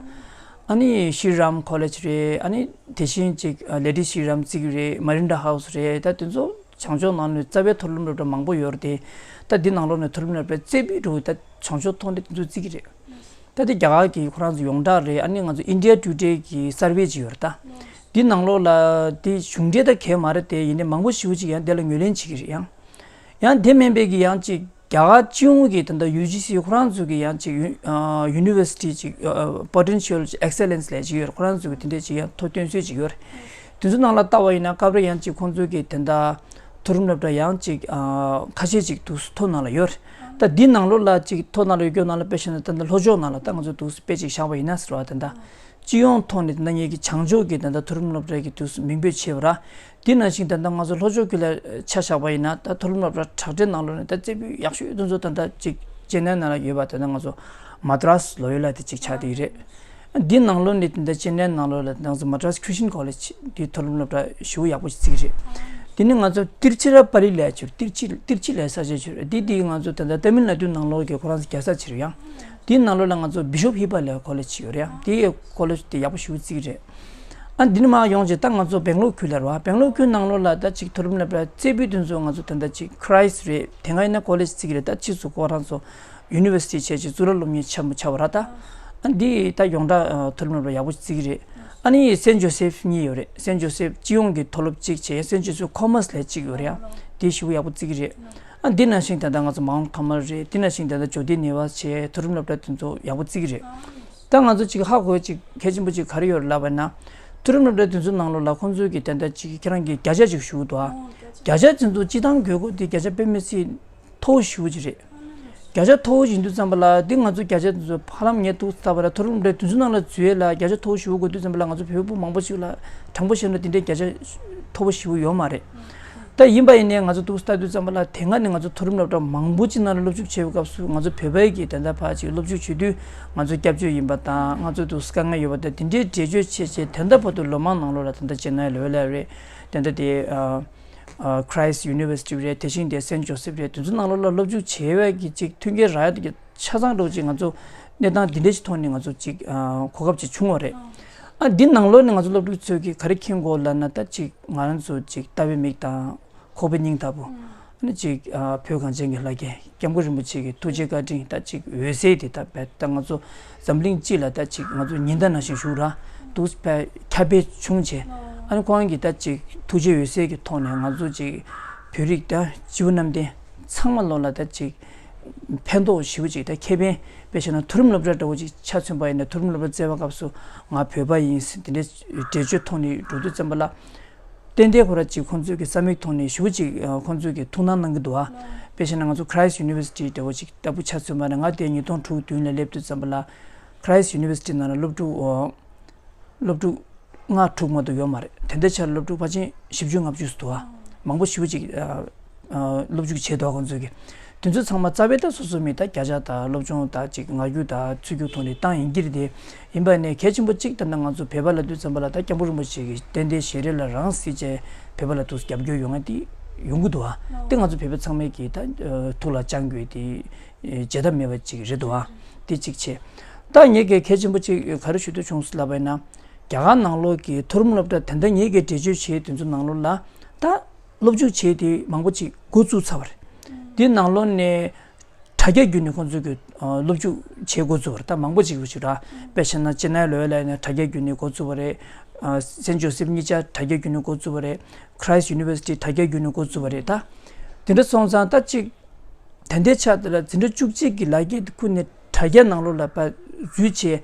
ཨ་ནི་ཤྲི་རམ་ཁོ་ལེཇ་རེད། ཨ་ནི་དེ་བཞིན་ཅིག་ལེ་ཌི་ཤྲི་རམ་བརྩི་གི་རེད། མ་རིན་ཌ་ཧའུ་སི་རེད། ད་དེ་ཚོ་བྱང་ཕྱོགས་ནང་ནས་རྩ་བའི་མཐོ་རིམ་སློབ་གྲྭ་མང་པོ་ཡོད་རེད་དེ། ད་འདི་ནང་ལོགས་ནས་མཐོ་རིམ་སློབ་གྲྭ་རྩེ་ཕུད་འགྲོ་ད་བྱང་ཕྱོགས་ཐོག་ནས་དེ་ཚོ་བརྩི་གི་རེད། ད་དེ་རྒྱ་གར་གྱི་ཁོ་རང་ཚོ་ཡོངས་གྲགས་རེད། ཨ་ནི་ང་ཚོ་ཨིན་ཌི་ཡ་ཊུ་ཌེ་གི་སར་ཝེ་ཅིག་ཡོད་རེད་ད། འདི་ནང་ལོགས་ལ་དེ་གཞུང་འབྲེལ་ད་གས་མ་རེད་དེ། ཡིན་ནའི་མང་པོ་ཞེ་པོ་ཅིག་ཡང་དེ་ལ་ངོས་ལེན་བྱེད་ཀྱི་རེད། ཡང་ཡང་དེ་མིན་པའི་གི་ཡང་ཅིག་རྒྱ་གར་སྤྱི་ཡོངས་ཀྱི་ད་ལྟ་ཡུ་ཇི་སི་ཁོ་རང་ཚོ་གི་ཡང་ཅིག་ཡུ་ཨ་ཡུ་ནི་ཝར་སི་ཊི་ཅིག་ཨ་པོ་ཊེན་ཤལ་ཨེག་སེ་ལེན་སི་ལབ་ཅིག་ཡོད་རེད། ཁོ་རང་ཚོ་གི་དེ་འདྲས་ཅིག་ཡང་ཐོ་སྟོན་སྲོལ་ཅིག་ཡོད་རེད། དེ་ཚོ་ནང་ལ་ལྟ་བ་ཡིན་ན་སྐབས་རེ་ཡང་ཅིག་ཁོང་ཚོ་གི་དེ་འདྲ་མཐོ་རིམ་སློབ་གྲྭ་ཡང་ཅིག་ཨ་ཁ་ཤས་ཅིག་ཏུ་ཐོ་ནང་ལ་ཡོད་རེད། ད་འདི་ནང་ལོགས་ལ་ཅིག་ཐོ་ནང་ལ་ཡོད་རྒྱུ་ནང་ལ་དཔེ་བཞག་ན་ད་ལྟ་ལྷོ་ཕྱོགས་ནང་ལ་ད་ང་ཚོ་ཏུ་དཔེ་ཅིག་བཞག་པ་ཡིན་ན་ཟེར་བ་དེ་འདྲ། སྤྱི་ཡོངས་ཐོག་ནས་ད་ངེད་ཀྱི་བྱང་ཕྱོགས་ཀྱི་ད་ལྟ་མཐོ་རིམ་སློབ་གྲྭ་གི་དུས་སུ་མིང་འབོད་བྱས་པ་ར། དེ་ནང་བཞིན་ད་ལྟ་ང་ཚོ་ལྷོ་ཕྱོགས་ཀྱི་ལ་ཆ་བཞག་པ་ཡིན་ན་ད་མཐོ་རིམ་སློབ་གྲྭ་དྲག་གྲས་ནང་ལོགས་ནས་ད་རྩེ་ཕུད་ཡག་ཤོས་དེ་ཚོ་ད་ལྟ་ཅིག་ཅེན་ནའི་ནང་ལ་ཡོད་པ་ད་ལྟ་ང་ཚོ་མ་དྲ་སི་ལོ་ཡོ་ལ་དེ་ཅིག་ཆགས་བསྡད་ཡོད་རེད། འདི་ནང་ལོགས་ནས་ད་ལྟ་ཅེན་ནའི་ནང་ལོགས་ལ་ད་ལྟ་ང་ཚོ་མ་དྲ་སི་ཁྲི་སི་ཊན་ཁོ་ལེཇ་འདི་མཐོ་རིམ་སློབ་གྲྭ་ཞེ་པོ་ཡག་པོ་ཞིག་བརྩི་གི་རེད། དེ་ནས་ང་ཚོ་ཏིར་ཅི་ར་པ་ལི་ལབ་ཡས་ཅིག་ཏིར་ཅི་ཏིར་ཅི་ལབ་ས་ཆ་ཅིག་ཡོད་རེད། འདི་འདི་ང་ཚོ་ད་ལྟ་ཏ་མིལ་ནཱ་ཌུ་ནང་ལོགས་ཀྱི་ཁོ་རང་ཚོ་རྒྱལ་ས་ཅིག་རེད། ཡང་དེའི་ནང་ལོགས་ལ་ང་ཚོ་བི་ཤོབ་ཧི་པ་ལབ་ཁོ་ལེཇ་ཅིག་ཡོད་རེད། ཡང་དེའི་ཁོ་ལེཇ་དེ་ཡག་པོ་ཞེ་པོ་བརྩི་གི་རེད། ཨ་འདི་ནས་མར་ཡོང་རྗེས་ད་ང་ཚོ་སྦེང་ལོར་ཁུལ་ལ་རེད་བ། སྦེང་ལོར་ཁུལ་ནང་ལོགས་ལ་ད་ཅིག་མཐོ་རིམ་སློབ་གྲྭ་རྩེ་ཕུད་དེ་ཚོ་ང་ཚོ་ད་ལྟ་ཅིག་ཁྲའིས་རེད། དེ་སྔ་ཡིན་ན་ཁོ་ལེཇ་བརྩི་གི་རེད། ད་ཕྱིས་སུ་ཁོ་རང་ཚོ་ཡུ་ནི་ཝར་སི་ཊི་བྱས་ཅིག་གཙུག་ལག་སློབ་གཉེར་ཆེན་མོ་ཆགས་པ་རེད་ད། ཨ་འདི་ད་ཡོངས་གྲགས་ཨ་མཐོ་རིམ་སློབ་གྲྭ་ཡག་པོ་བརྩི་གི་རེད། ཨ་ནི་སེན་ཇོ་སེབ་གཉིས་ཡོད་རེད། སེན་ཇོ་སེབ་སྤྱི་ཡོངས་ཀྱི་མཐོ་སློབ་གཅིག་བྱས། སེན་ཇོ་སེབ་ཁོ་མར་སི་ལབ་གཅིག་ཡོད་རེད། ཡང་དེ་ཞེ་པོ་ཡག་པོ་བརྩི་གི་རེད། ཨ་འདི་ནང་བཞིན་ད་ལྟ་ང་ཚོ་མའུན་ཊི་ཁ་མར་རེད། དེ་ནང་བཞིན་ད་ལྟ་ཇོ་ཏི་ནེ་ཝ་བྱས། མཐོ་རིམ་སློབ་གྲྭ་དེ་ཚོ་ཡག་པོ་བརྩི་གི་རེད། ད་ང་ཚོ་ཅིག་ཧ་གོ་ཅིག་གལ་ཆེན་པོ་ཅིག་ག་རེ་ཡོད་རེད་ལབ་པ་ན། མཐོ་རིམ་སློབ་གྲྭ་དེ་ཚོའི་ནང་ལོགས་ལ་ཁོང་ཚོས་ཀྱི་ད་ལྟ་ཅིག་ཁྱེད་རང་གིས་བརྒྱ་ཆ་ཅིག་ཞུ་འདུག་ཨ། བརྒྱ་ཆ་དེ་ཚོ་སྤྱི་བཏང་དགོས་མཁོ་དེ་བརྒྱ་ཆ་དཔེ་མི་སྲིད་མཐོ་པོ་ཞེ་པོ་ཅིག་རེད། བརྒྱ་ཆ་མཐོ་པོ་ཞིག་ཡིན་དུས་ཙམ་པ་ལ་འདི་ང་ཚོ་བརྒྱ་ཆ་དེ་ཚོ་ཧ་ལམ་ངས་ཐུག་ལྟ་བ་ལ་མཐོ་རིམ་སློབ་གྲྭ་དེ་ཚོའི་ནང་ལ་འཛུལ་ཡས་ལ་བརྒྱ་ཆ་མཐོ་པོ་ཞེ་པོ་དགོས་དུས་ཙམ་པ་ལ་ང་ཚོ་བོད་པ་མང་པོ་ཞིག་ལ་དྲང་པོ་བཤད་ན་དེ་འདྲའི་བརྒྱ་ཆ་མཐོ་པོ་ཞེ་པོ་ཡོད་མ་རེད། ད་ཡིན་པ་ཡིན་ནའི་ང་ཚོ་ཐུག་ལྟ་དུས་ཙམ་པ་ལ་དེ་སྔ་ནས་ང་ཚོ་མཐོ་རིམ་སློབ་གྲྭ་མང་པོ་ཅིག་ནང་ལ་སློབ་ཞུགས་བྱེད་པའི་སྐབས་སུ་ང་ཚོ་བོད་པའི་གི་ད་ལྟ་ཕར་ཅིག་སློབ་ཞུགས་བྱེད་དུས་ང་ཚོ་སྐྱབས་བཅོལ་ཡིན་པ་དང་ང་ཚོ་དུ་དཀའ་ངལ་ཡོད་པ་དང་དེ་འདྲའི་འགྲེལ་བརྗོད་བྱས་བྱས། ད་ལྟ་བར་དུ་ལོ་མང་ནང་ལོགས་ལ་ད་ལྟ་ཅེན་ནའི་ལོ་ཡོ་ལ་རེད། ད་ལྟ་དེ་ཨ་ཨ་ཁྲའིས་ཡུ་ནི་ཝར་སི་ཊི་རེད། དེ་བཞིན་དེ་སེན་ཇོ་སེབ་རེད། དེ་ཚོ་ནང་ལོགས་ལ་སློབ་ཞུགས་བྱེད་པའི་གི་ཅིག་མཐུན་རྐྱེན་རག་ཡ་དེ་གི་ཆ་ཚང་འདྲ་བོ་ཅིག་ང་ཚོ་གནས་སྟངས་འདི་འདྲ་ཞིག་ཐོག་ནས་ང་ཚོ་ཅིག་ཨ་གོ་སྐབས་ཅིག་བྱུང་བ་རེད། ཨ་འདི་ནང་ལོགས་ནས་ང་ཚོ་སློབ་ཕྲུག་ཚོས་ཀྱིས་ག་རེ་མཁྱེན་དགོས་ལབ་ན། ད་ཅིག་ང་རང་ཚོ་ཅིག་ལྟ་བའི་མིག་དང་ཁོག་པའི་སྙིང་ལྟ་བུ། ཨ་ནི་ཅིག་ཨ་བོད་གངས་ཅན་གྱི་ལྷ་རྒྱལ་སྐྱབས་མགོན་རིན་པོ་ཆེ་གི་ཐུགས་རྗེ་བཀའ་དྲིན། ད་ཅིག་འོད་ཟེར་དེ་ད་བས་ད་ང་ཚོ་འཛམ་གླིང་སྤྱི་ལ་ད་ཅིག་ང་ཚོ་ཉི་ཟླ་ནང་བཞིན་བཞུགས་ར། འདུག་པའི་ཁྱབ་སྤེལ་བྱུང་བྱས། ཨ་ནི་ཁོང་གིས་ད་ཅིག་ཐུགས་རྗེ་འོད་གསལ་གྱི་ཐོག་ནས་ང་ཚོ་ཅིག་བོད་རིགས་ད་སྤྱི་བོ་གནམ་བསྟན་ཚང་མ་ལོ་ལ་ད་ཅིག་ཕན་ཐོགས་ཞེ་པོ་ཅིག་ད་ཁེ་ཕན། དཔེ་བཞག་ན་མཐོ་རིམ་སློབ་གྲྭ་འདྲ་བོ་ཅིག་ཆ་མཚོན་པ་ཡིན་ན། མཐོ་རིམ་སློབ་གྲྭ་བཙལ་བའི་སྐབས་སུ་ང་བོད་པ་ཡིན་ཟེར་དེ་འདྲའི་འགྲེལ་བརྗོད་ཐོག་ནས་འགྲོ་དུས་ཙམ་པ་ལ། ཏན་ཏན་ཁོ་རང་ཅིག་ཁོང་ཚོའི་གི་ས་མིག་ཐོག་ནས་ཞེ་པོ་ཅིག་ཁོང་ཚོའི་གི་ཐུགས་སྣང་གནང་གི་འདུག་ཨ། དཔེ་བཞག་ན་ང་ཚོ་Christ University འདྲ་བོ་ཅིག་ལྟ་བུ་ཆ་མཚོན་པ་ན། ང་དེ་ཉིས་སྟོང་དྲུག་བདུན་ལ་སླེབས་དུས་ཙམ་པ་ལ་Christ University ནང་ལ་སློབ་ཕྲུག་སློབ་ཕྲུག་ལྔ་དྲུག་མ་གཏོགས་ཡོད་མ་རེད། དེ་འདྲ་ཆར་སློབ་ཕྲུག་ཕལ་ཆེར་བཞི་བཅུ་ལྔ་བཅུ་ཙམ་འདུག་ཨ། མང་པོ་ཞེ་པོ་ཅིག་ཨ་ཨ་སློབ་འཇུག་བྱས་འདུག་ཁོང་ཚོས་ཀྱི། དེ་ཚོ་ཚང་མ་རྩ་བའི་ད་སོ་སོ་མི་ད་བརྒྱ་ཆ་དང་སློབ་སྦྱོང་ད་ཅིག་ངར་རྒྱུག་ད་ཚུད་རྒྱུག་ཐོག་ནས་བཏང་ཡིན་གྱི་རེད་དེ། ཡིན་པ་ནས་གལ་ཆེན་པོ་གཅིག་ད་ལྟ་ང་ཚོ་བོད་པ་ལབ་དུས་ཙམ་པ་ལ་ད་སྐྱབས་མགོན་རིན་པོ་ཆེ་གི་ཏན་ཏན་ཞལ་རས་ལ་རང་སྲིད་བྱས་བོད་པ་ལ་ཐུགས་རྒྱབ་སྐྱོར་ཡོང་ང་དེ་ཡོང་གི་འདུག་ཨ། དེ་ང་ཚོ་བོད་པ་ཚང་མས་ཀྱི་ད་ཐུགས་ལ་བཅངས་དགོས་དེ་བརྗེད་ཐབས་མེད་པ་ཅིག་རེད་འདུག་ཨ། དེ་གཅིག་བྱས། ད་ངས་གལ་ཆེན་པོ་གཅིག་ག་རེ་ཞུ་འདོད་བྱུང་ལབ་པ་ཡིན་ན། རྒྱ་གར་ནང་ལོགས་ཀྱི་མཐོ་རིམ་སློབ་གྲྭ་དེ་འདྲ་ངས་གལ་འགྲེལ་བརྗོད་བྱས་དེ་ཚོ་ནང་ལོགས་ལ་ད་སློབ་འཇུག་བྱས་དེ་མང་པོ་ཅིག་འགོ་བཙུགས་ཚར་བ་རེད། དེ་ནང་ལོགས་ནས་དྲ་རྒྱ་བརྒྱུད་ནས་ཁོང་ཚོས་ཀྱི་ཨ་སློབ་འཇུག་བྱེད་འགོ་བཙུགས་པ་རེད། ད་མང་པོ་ཅིག་ཞུ་ར། དཔེ་བྱས་ན་ཅེ་ནའི་ལོ་ཡོ་ལ་ཡིན་ན་དྲ་རྒྱ་བརྒྱུད་ནས་འགོ་བཙུགས་པ་རེད། ཨ་སེན་ཇོ་སེབ་གཉིས་ཆ་དྲ་རྒྱ་བརྒྱུད་ནས་འགོ་བཙུགས་པ་རེད། Christ University དྲ་རྒྱ་བརྒྱུད་ནས་འགོ་བཙུགས་པ་རེད་ད། དེ་འདྲ་སོང་ཙང་ད་ཅིག་ད་ལྟའི་ཆ་དེ་ལ་འཛིན་གྲྭ་བཅུ་གཅིག་གི་ལག་འཁྱེར་དེ་ཁུར་ནས་དྲ་རྒྱ་ནང་ལོགས་ལ་ཕར་འཛུལ་བྱས།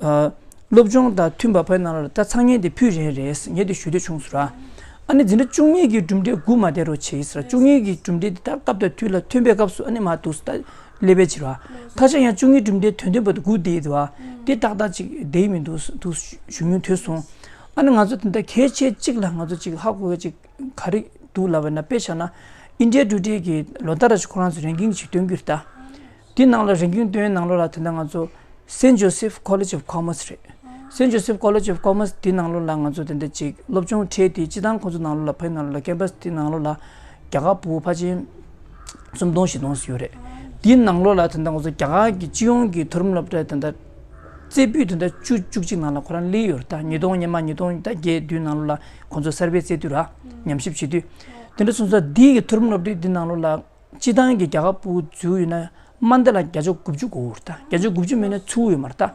ཨ་སློབ་སྦྱོང་དང་མཐུན་པ་ཕར་ནང་ལོགས་ལ་ད་ཚང་མས་དེ་ཕུལ་རན་རེད། ངས་དེ་ཞུ་འདོད་བྱུང་སོང་ར། ཨ་ནི་འཛིན་གྲྭ་བཅུ་གཉིས་ཀྱི་གྲུབ་འབྲས་སྒུག་མ་བསྡད་རོགས་བྱེད་ཟེར། བཅུ་གཉིས་ཀྱི་གྲུབ་འབྲས་དེ་ད་སྐབས་དང་དུས་ལ་ཐོན་པའི་སྐབས་སུ་ཨ་ནི་མར་འདུག་སེ་ད་སླེབས་པའི་ཕྱིར་ར། ད་ཆ་ཡང་བཅུ་གཉིས་གྲུབ་འབྲས་ཐོན་ཐོན་པ་དེ་སྒུག་བསྡད་འདུག་ཨ། དེ་ཏག་ཏག་ཅིག་བསྡད་མི་འདུག་འདུག་ཞུ་མྱོང་ཐོས་སོང་། ཨ་ནི་ང་ཚོ་དེ་འདྲ་གལ་ཆེ་གཅིག་ལ་ང་ཚོ་ཅིག་ཧ་གོ་གི་ཅིག་ག་རེ་འདུག་ལབ་པ་ན། དཔེ་བཞག་ན་India Today གི་ལོ་ལྟར་རེ་བཞིན་ཁོ་རང་ཚོ་རེང་ཀིང་ཞིག་སྟོན་གྱི་རེད་ད། དེ་ནང་ལ་རེང་ཀིང་སྟོན་ནང་ལོགས་ལ་དེ་འདྲ་ང་ཚོ་Saint Joseph College of Commerce རེད། Saint Joseph College of Commerce དེ་ནང་ལོགས་ལ་ང་ཚོ་དེ་འདྲ་ཅིག་སློབ་སྦྱོང་ཁྲལ་དེ་སྤྱི་བཏང་ཁོ་ཚོ་ནང་ལོགས་ལ་ཕའི་ནང་ལོགས་ལ་ཀེམ་པ་སི་དེ་ནང་ལོགས་ལ་རྒྱ་གར་ཕྲུ་གུ་ཕལ་ཆེར་སུམ་སྟོང་བཞི་སྟོང་ཞིག་ཡོད་རེད། དེའི་ནང་ལོགས་ལ་དེ་འདྲ་ང་ཚོ་རྒྱ་གར་གྱི་སྤྱི་ཡོངས་ཀྱི་མཐོ་རིམ་སློབ་གྲྭ་དེ་འདྲ་རྩེ་ཕུད་དེ་འདྲ་བཅུ་བཅུ་གཅིག་ནང་ལ་ཁོ་རང་སླེབས་ཡོད་རེད་ད། ཉིས་སྟོང་སྔོན་མ་ཉིས་སྟོང་ད་བརྒྱད་བདུན་ནང་ལོགས་ལ་ཁོང་ཚོ་སར་ཝེ་རྩེ་དུས་ར་ཉམས་ཞིབ་བྱེད་དུས། དེ་འདྲ་སོང་ཙང་འདི་གི་མཐོ་རིམ་སློབ་གྲྭ་འདི་ནང་ལོགས་ལ་སྤྱི་བཏང་གི་རྒྱ་གར་ཕྲུ་གུ་འཛུལ་ཡོད་ན་མ་འདི་ལ་བརྒྱ་ཆ་དགུ་བཅུ་གོ་གི་རེད་ད། བརྒྱ་ཆ་དགུ་བཅུ་མེད་ན་ཚུགས་ཡོད་མ་རེད་ད།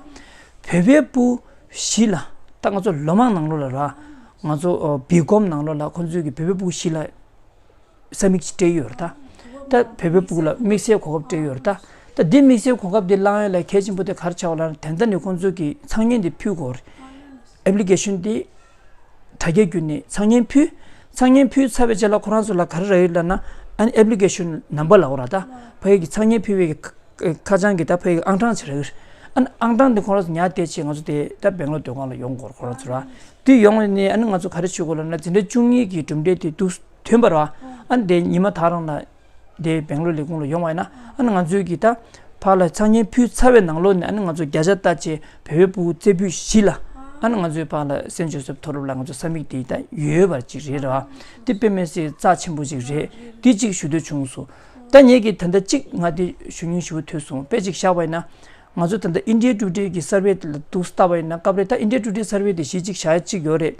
བོད་པའི་ཕྲུ་གུ་བཞི་ལ་ད་ང་ཚོ་ལོ་མང་ནང་ལོགས་ལ་ར་ང་ཚོ་ཨ་བི་ཀོམ་ནང་ལོགས་ལ་ཁོང་ཚོའི་གི་བོད་པའི་ཕྲུ་གུ་བཞི་ལ་ས་མིག་ཅིག་སྤྲད་ཡོད་རེད་ད། ད་བོད་པའི་ཕྲུ་གུ་ལ་དམིགས་བསལ་གོ་སྐབས་སྤྲད་ཡོད་རེད་ད། ད་འདི་དམིགས་བསལ་གོ་སྐབས་འདི་བླང་ཡས་ལ་གལ་ཆེན་པོ་དེ་ག་རེ་ཆགས་པ་ལབ་ན། དེ་འདྲ་ནས་ཁོང་ཚོ་གི་ཚང་མས་འདི་ཕུལ་དགོས་རེད། ཨེབ་ལི་ཀེ་ཤོན་འདི་དྲ་རྒྱ་བརྒྱུད་ནས་ཚང་མས་ཕུལ། ཚང་མས་ཕུལ་ཚར་བའི་རྗེས་ལ་ཁོ་རང་ཚོ་ལ་ག་རེ་རག་ཡོད་ལབ་ན། ཨ་ནི་ཨེབ་ལི་ཀེ་ཤོན་ནམ་བར་ལབ་དགོས་རེད་ད། ཕ་གི་ཚང་མས་ཕུལ་བའི་གི་ཁ་ཁ་བྱང་གི་ད་ཕ་གི་ཨང་གྲངས་ཅིག་རག་གི་རེད། ཨ་ནི་ཨང་གྲངས་འདི་ཁོ་རང་ཚོ་ཉར་བསྡད་བྱས་ང་ཚོ་དེ་ད་སྦེང་ལོར་སྡོད་སྒང་ལ་ཡོང་དགོས་རེད་ཁོ་རང་ཚོ་ར། དེ་ཡོང་ནས་ཨ་ནི་ང་ཚོ་ག་རེ་བྱེད་དགོས་ལབ་ན། འཛིན་གྲྭ་བཅུ་གཉིས་ཀྱི་གྲུབ་འབྲས་དེ་འདུག་ཐོན་པ་རེད་བ། ཨ་ནི་དེ་ཉི་མ་ད་རང་ལ་དེ་སྦེང་ལོར་ལས་ཁུངས་ལ་ཡོང་བ་ཡིན་ན། ཨ་ནི་ང་ཚོའི་གི་ད་ཕར་ལ་ཚང་མས་ཕུལ་ཚར་བའི་ནང་ལོགས་ནས་ཨ་ནི་ང་ཚོ་བརྒྱ་ཆ་ལྟ་བྱས་བོད་པའི་ཕྲུ་གུ་རྩེ་ཕུད་བཞི་ལ་ཨ་ནི་ང་ཚོའི་ཕར་ལ་སེན་ཇོ་སེབ་མཐོ་སློབ་ལ་ང་ཚོ་ས་མིག་དེ་ད་ཡོད་པ་ཅིག་རེད་རེད་བ། དེ་དཔེ་མི་སྲིད་རྩ་ཆེན་པོ་ཅིག་རེད། དེ་གཅིག་ཞུ་འདོད་བྱུང་སོང་། ད་ངེད་ཀྱིས་ད་ལྟ་གཅིག་ང་དེ་ཞུ་སྙིང་ཞེ་པོ་ཐོས་སོང་། དཔེ་ཅིག་བཞག་པ་ཡིན་ན། ང་ཚོ་ད་ལྟ་India Today གི་སར་ཝེ་ལ་འདུག་ལྟ་བ་ཡིན་ན། སྐབས་རེ་ད་India Today སར་ཝེ་དེ་གཞི་གཅིག་བཞག་ཡ་གཅིག་ཡོད་རེད།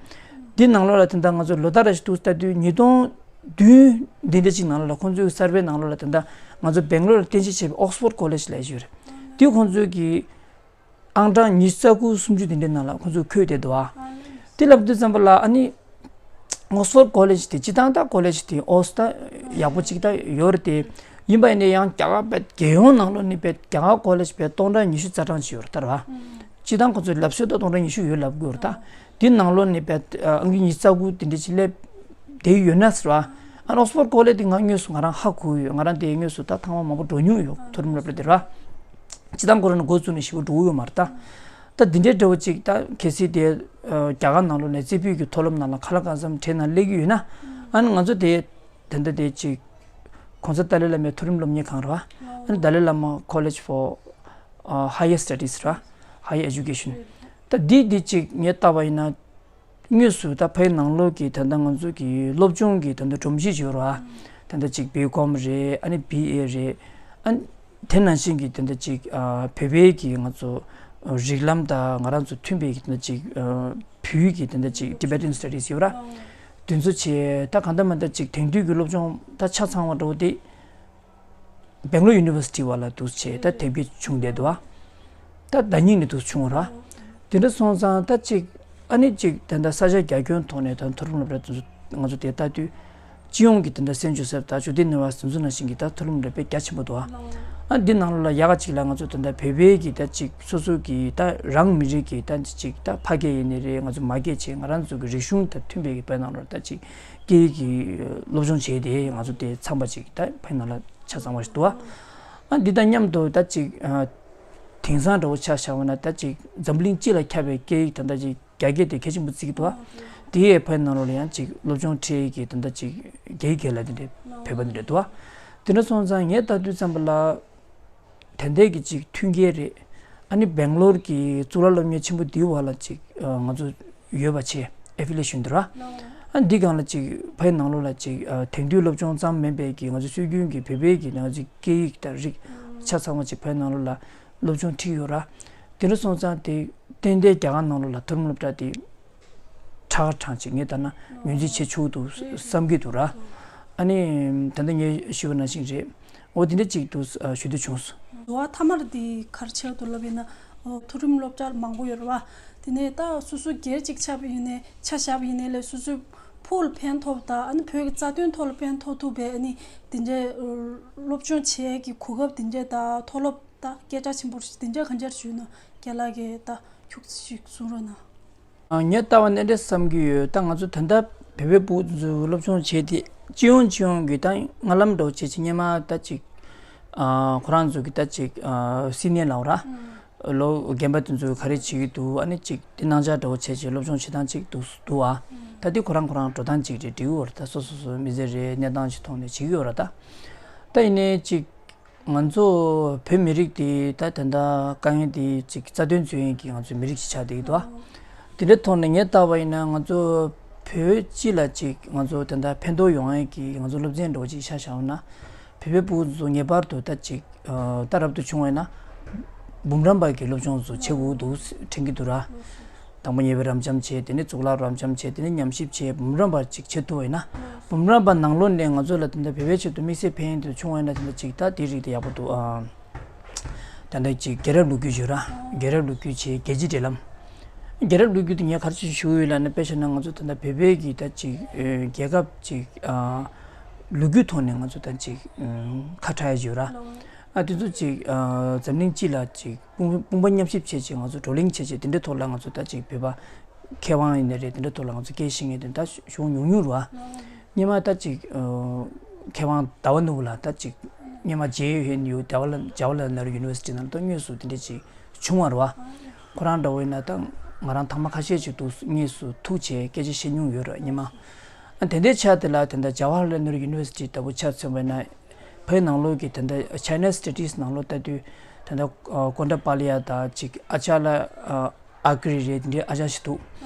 འདི་ནང་ལོགས་ལ་ད་ལྟ་ང་ཚོ་ལོ་ལྟར་རེ་བཞིན་འདུག་ལྟ་དུས་ཉིས་སྟོང་བདུན་འདི་འདྲ་ཅིག་ནང་ལོགས་ལ་ཁོང་ཚོའི་སར་ཝེ་ནང་ལོགས་ལ་ད་ལྟ་ང་ཚོ་སྦེང་ལོར་ལ་རྟེན་གཞི་བྱས་པའི་Oxford College ལབ་ཡ་ཡོད་རེད། དེ་ཁོང་ཚོའི་གི་ཨང་གྲངས་ཉི་ཤུ་རྩ་དགུ་སུམ་ཅུ་དེ་འདྲའི་ནང་ལ་ཁོང་ཚོས་འཁོད་བསྡད་འདུག་ཨ། དེ་ལབ་དུས་ཙམ་པ་ལ་ཨ་ནི་Oxford College དེ་སྤྱིར་བཏང་ད་ཀོ་ལེཇ་དེ་ཨོས་ད་ཡག་པོ་ཅིག་ད་ཡོད་རེད་དེ། ཡིན་པ་ཡིན་ན་ཡང་རྒྱ་གར་པའི་རྒྱལ་ཡོངས་ནང་ལོགས་ནས་པའི་རྒྱ་གར་ཀོ་ལེཇ་པའི་སྟོང་ཕྲག་ཉི་ཤུ་རྩ་གྲངས་ཅིག་ཡོད་རེད་ད་ར། སྤྱིར་བཏང་ཁོང་ཚོས་ལབ་སྲོལ་ད་སྟོང་ཕྲག་ཉི་ཤུ་ཡོད་ལབ་དགོས་རེད་ད། དེ་ནང་ལོགས་ནས་པའི་ཨང་ཀི་ཉི་ཤུ་རྩ་དགུ་དེ་འདྲ་ཅིག་སླེབས་བསྡད་ཡོད་ན་ཟེར་བ། ཨ་ནི་Oxford College དེ་ང་དངོས་སུ་ང་རང་ཧ་གོ་ཡོད། ང་རང་དེ་དངོས་སུ་ད་ཐེངས་མ་མང་པོ་འགྲོ་མྱོང་ཡོད། མཐོ་རིམ་སློབ་གྲྭ་དེ་ར། སྤྱིར་བཏང་ཁོ་རང་ནས་འགོ་བཙུགས་ནས་ཞེ་པོ་འགྲོ་གི་ཡོད་མ་རེད་ད། ད་འདི་འདྲའི་འདྲ་བོ་ཅིག་ད་གལ་སྲིད་དེ་ཨ་རྒྱ་གར་ནང་ལོགས་ནས་རྩེ་ཕུད་ཀྱི་མཐོ་སློབ་ནང་ལ་ག་ལ་གང་འཚམ་གྲས་ནང་སླེབས་ཀྱི་ཡོད་ན། ཨ་ནི་ང་ཚོ་དེ་དེ་འདྲ་དེ་ཅིག་༸གོང་ས་ཏཱ་ལའི་བླ་མའི་མཐོ་རིམ་སློབ་གཉེར་ཁང་རེད་བ། ཨ་ནི་Dalai Lama College for ཨ་Higher Studies ར། Higher Education ད་འདི་འདི་ཅིག་ངས་བལྟས་པ་ཡིན་ན། དངོས་སུ་ད་ཕའི་ནང་ལོགས་ཀྱི་ད་ལྟ་ང་ཚོ་གི་སློབ་སྦྱོང་གི་ད་ལྟ་སྒྲོམ་གཞི་ཡོད་ར། ད་ལྟ་ཅིག་བི་ཀོམ་རེད། ཨ་ནི་བི་ཨེ་རེད། ཨ་ནི་དེ་ནང་བཞིན་གྱི་ད་ལྟ་ཅིག་ཨ་བོད་པའི་གི་ང་ཚོ་རིགས་ལམ་དང་ང་རང་ཚོ་མཐུན་པའི་གི་ད་ལྟ་ཅིག་ཨ་བོད་ཀྱི་ད་ལྟ་ཅིག་Tibetan Studies ཡོད་ར། དེ་ཚོ་བྱས་ད་གང་ལྟར་མ་ལྟར་ཅིག་དེང་དུས་ཀྱི་སློབ་སྦྱོང་ད་ཆ་ཚང་བ་འདྲ་བོ་དེ། སྦེང་ལོར་ཡུ་ནི་ཝར་སི་ཊི་བ་ལ་འདུག་བྱས་ད་དེབ་སྐྱེལ་བྱུང་བསྡད་འདུག་བ། ད་ཟླ་ཉིན་ནས་འདུག་བྱུང་བ་ར། དེ་འདྲ་སོང་ཙང་ད་ཅིག་ ཨ་ནི་ཅིག་དེ་འདྲ་ས་ཆ་རྒྱ་ཁྱོན་ཐོག་ནས་ད་མཐོ་རིམ་སློབ་གྲྭ་དེ་ཚོ་ང་ཚོ་དེ་ལྟ་དུས་སྤྱི་ཡོངས་ཀྱི་དེ་འདྲ་སེན་ཇོ་སེབ་དང་ཇོ་ཏི་ནི་ཝར་སི་དེ་ཚོ་ནང་བཞིན་གྱི་ད་མཐོ་རིམ་སློབ་གྲྭ་དཔེ་རྒྱ་ཆེན་པོ་འདུག་ཨ། ཨ་འདི་ནང་ལོགས་ལ་ཡག་ག་ཅིག་ལ་ང་ཚོ་དེ་འདྲ་བོད་པའི་གི་ད་ཅིག་སོ་སོ་གི་ད་རང་མི་རིགས་ཀྱི་ད་ཅིག་ད་ཕ་སྐད་ཡིན་ནི་རེད། ང་ཚོ་མ་སྐད་བྱས་ང་རང་ཚོ་གི་རིག་གཞུང་དང་མཐུན་པའི་གི་བོད་ནང་ལོགས་ད་ཅིག་སྐད་ཡིག་གི་སློབ་སྦྱོང་བྱས་ཏེ་ང་ཚོ་དེ་ཚང་པ་ཅིག་ད་བོད་ནང་ལ་ཆ་ཚང་བ་ཞིག་འདུག་ཨ། ཨ་འདི་དང་མཉམ་དུ་ད་ཅིག་ཨ་དེང་སང་འདྲ་བོ་ཆ་བཞག་པ་ན་ད་ཅིག་འཛམ་གླིང་སྤྱི་ལ་ཁྱབ་པའི་སྐད་ཡིག་ད་ད་ཅིག་རྒྱ་སྐད་དེ་གལ་ཆེན་པོ་བརྩི་གི་འདུག་ཨ། དེ་ཡས་བོད་ནང་ལོགས་ལ་ཡང་ཅིག་སློབ་སྦྱོང་ཁྲིད་ཀྱི་དེ་འདྲ་ཅིག་རྒྱའི་སྐད་ལ་དེ་འདྲའི་བོད་པ་དེ་འདྲ་འདུག་ཨ། དེ་འདྲ་སོང་ཙང་ངས་ལྟ་དུས་ཙམ་པ་ལ་དེ་འདྲའི་གི་ཅིག་མཐུན་རྐྱེན་རེད། ཨ་ནི་སྦེང་ལོར་གྱི་གཙུག་ལག་སློབ་གཉེར་ཆེན་པོ་འདིའི་བར་ལ་ཅིག་ང་ཚོ་ཡོད་པ་བྱས་ཨེ་ཕི་ལེ་ཤན་འདི་ར། ཨ་འདི་སྒང་ལ་ཅིག་བོད་ནང་ལོགས་ལ་ཅིག་དེང་དུས་སློབ་སྦྱོང་ཙམ་མིན་པའི་གི་ང་ཚོ་སྲོལ་རྒྱུན་གྱི་བོད་པའི་གི་ང་ཚོ་སྐད་ཡིག་དང་རིགས་ཆ་ཚང་བ་ཅིག་བོད་ནང་ལོགས་ལ་སློབ་སྦྱོང་ཁྲིད་ཡོད་ར། དེ་འདྲ་སོང་ཙང་དེ་ཏན་ཏན་རྒྱ་གར་ནང་ལོགས་ལ་མཐོ་རིམ་སློབ་གྲྭ་དེ་ཁྲ་ཁྲ་ཅིག་ངས་ལྟ་ན་ངོས་འཛིན་བྱེད་ཆོག་འདུག་བསམ་གྱི་འདུག་ར། ཨ་ནི་ད་ལྟ་ངས་ཞུས་པ་ནང་བཞིན་རེད། འོ་དེ་འདྲ་ཅིག་འདུག་ཞུ་འདོད་བྱུང་སོང་། འགྲོ་བ་ཐ་མར་དེ་ག་རེ་བྱས་འདུག་ལབ་ཡིན་ན། འོ་མཐོ་རིམ་སློབ་གྲྭ་མང་པོ་ཡོད་རེད་བ། དེ་ནས་ད་སོ་སོ་སྒེར་ཅིག་ཆགས་པ་ཡིན་ནའི་ཆ་བཞག་པ་ཡིན་ནའི་ལས་སོ་སོའི་ཕུགས་ལ་ཕན་ཐོགས་དང་ཨ་ནི་བོད་ཀྱི་རྩ་དོན་ཐོག་ལ་ཕན་ཐོགས་ཐུབ་པའི་ཨ་ནི་དེ་འདྲའི་སློབ་སྦྱོང་བྱེད་ཀྱི་གོ་སྐབས་དེ་འདྲའི་ད་མཐོ་སློབ་ད་སྐད་གྲགས་ཆེན་པོ་དེ་འདྲ་གང་ཅར་ཞུས་ན་རྒན་ལགས་ཀྱིས་ད་ཁྱུག་ཅིག་གསུང་རོགས་གནང་། ངས་ལྟ་བ་ནས་འདྲ་བསམ་གྱི་ཡོད། ད་ང་ཚོ་ད་ལྟ་བོད་པའི་ཕྲུ་གུ་ཚོ་སློབ་སྦྱོང་བྱས་ཏེ་སྤྱི་ཡོངས་སྤྱི་ཡོངས་ཀྱི་ད་སྔ་ལམ་འགྲོ་བྱེད་ཅིག་སྔོན་མ་ད་ཅིག་ཁོ་རང་ཚོ་གི་ད་ཅིག་སི་ནི་ཡར་ལབ་ར། ལོ་རྒན་པ་དེ་ཚོ་ག་རེ་བྱེད་ཀྱི་འདུག་ཨ་ནི་ཅིག་དེ་གནང་འཆར་འདྲ་བོ་བྱས་བྱས་སློབ་སྦྱོང་བྱེད་སྟངས་ཅིག་འདུག་འདུག་ཨ། ད་དེ་ཁོ་རང་ཁོ་རང་འགྲོ་སྟངས་ཅིག་རེད་འགྲིག་གི་ཡོད་རེད། ད་སོ་སོ་སོ་མི་ཚེ་རེད་གནས་སྟངས་ཅིག་ཐོག་ནས་བྱེད་ཀྱི་ཡོད་རེད་ད། ད་ཡིན་ནའི་ཅིག་ང་ཚོ་བོད་མི་རིགས་དེ་ད་ད་ལྟ་དཀའ་ངལ་དེ་ཅིག་རྩ་དོན་འཛིན་ཡས་ཀྱི་ང་ཚོ་མི་རིགས་ཤིག་ཆགས་བསྡད་ཀྱི་འདུག་ཨ། དེ་འདྲའི་ཐོག་ནས་ངས་བལྟས་པ་ཡིན་ན་ང་ཚོ་བོད་སྤྱི་ལ་ཅིག་ང་ཚོ་ད་ལྟ་ཕན་ཐོགས་ཡོང་ཡས་ཀྱི་ང་ཚོ་སློབ་ཚན་འདྲ་བོ་ཅིག་ཆ་བཞག་ན་བོད་པའི་ཕྲུ་གུ་ཚོ་ངེས་པར་དུ་ད་ཅིག་ད་རབ་ཏུ་བྱུང་བ་ཡིན་ན་འབུམ་རམས་པ་གི་སློབ་སྦྱོང་ཚོ་བྱེད་དགོས་འདུག་དྲན་གྱི་འདུག་ར། དང་པོ་ཉེ་བའི་རབ་འབྱམས་བྱས། དེ་ནས་གཙུག་ལག་རབ་འབྱམས་བྱས། དེ་ནས་ཉམས་ཞིབ་བྱས། འབུམ་རམས་པ་ཅིག་བྱེད་ཐུབ་པ་ཡིན་ན། འབུམ་རམས་པ་ནང་ལོགས་ནས་ང་ཚོ་ལ་དེ་འདྲ་བོད་པའི་ཆེད་དུ་དམིགས་བསལ་ཕན་ཡོན་དེ་བྱུང་བ་ཡིན་ན་དེ་འདྲ་ཅིག་ད་དེ་རིགས་དེ་ཡག་པོ་འདུག་ཨ། ད་ལྟ་ཅིག་རྒྱལ་རབས་ལོ་རྒྱུས་བརྗོད་ར། རྒྱལ་རབས་ལོ་རྒྱུས་བྱས། རྒྱལ་སྤྱིའི་འབྲེལ་ལམ། རྒྱལ་རབས་ལོ་རྒྱུས་དེ་ངས་ག་རེ་ཞུ་ཡོད་ལབ་ན་དཔེ་བཞག་ན་ང་ཚོ་ད་ལྟ་བོད་པའི་གི་ད་ཅིག་རྒྱལ་ཁབ་ཅིག་ལོ་རྒྱུས་ཐོག་ནས་ང་ཚོ་ད་ཅིག་ཁ་བྲལ་ཡ་བརྗོད་ར། ཨ་དེ་ཚོ་ཅིག་འཛམ་གླིང་སྤྱི་ལ་ཅིག་དཔུང་དཔུང་པ་མཉམ་གཤིབ་བྱས་ཅིག་ང་ཚོ་བགྲོ་གླེང་བྱས་ཅིག་དེ་འདྲའི་ཐོག་ལ་ང་ཚོ་ད་ཅིག་བོད་པ་མཁས་དབང་ཡིན་ནའི་རེད། དེ་འདྲའི་ཐོག་ལ་ང་ཚོ་སྐད་བཤད་མཁན་དེ་ད་ཞུ་ཉུང་ཉུང་རེད་བ། སྔོན་མ་ད་ཅིག་མཁས་དབང་ཟླ་བ་ནོར་བུ་ལགས་ད་ཅིག་སྔོན་མ་ཇེ་ཨེན་ཡུ་ཇ་ཝ་ལ་ཇ་ཝ་ལ་ལ་ནེ་རུ་ཡུ་ནི་ཝར་སི་ཊི་ནང་ལ་ད་དངོས་སུ་དེ་འདྲ་ཅིག་བྱུང་བ་རེད་བ། ཁོ་རང་འདྲ་བོ་ཡིན་ན་ད་ང་རང་ཐེངས་མ་ཁ་ཤས་ཅིག་ཏུ་དངོས་སུ་ཐུག་བྱས་སྐད་ཆ་བཤད་མྱོང་ཡོད་རེད་སྔོན་མ། ཨ་དེ་འདྲའི་ཆ་དེ་ལ་དེ་འདྲ་ཇ་ཝ་ཧར་ལལ་ནེ་རུ་ཡུ་ནི་ཝར་སི་ཊི་ལྟ་བུ་ཆ་མཚོན་པ་ཡིན་ན། བོད་ནང་ལོགས་ཀྱི་དེ་འདྲ་China Studies ནང་ལོགས་ལྟ་དུས་དེ་འདྲ་ཀོན་ཌ་པ་ལི་ཡ་དང་ཅིག་ཨ་ཅར་ལ་ཨ་ཀྲི་རེད། དེ་འདྲའི་ཨ་ཅར་ཞིག་འདུག་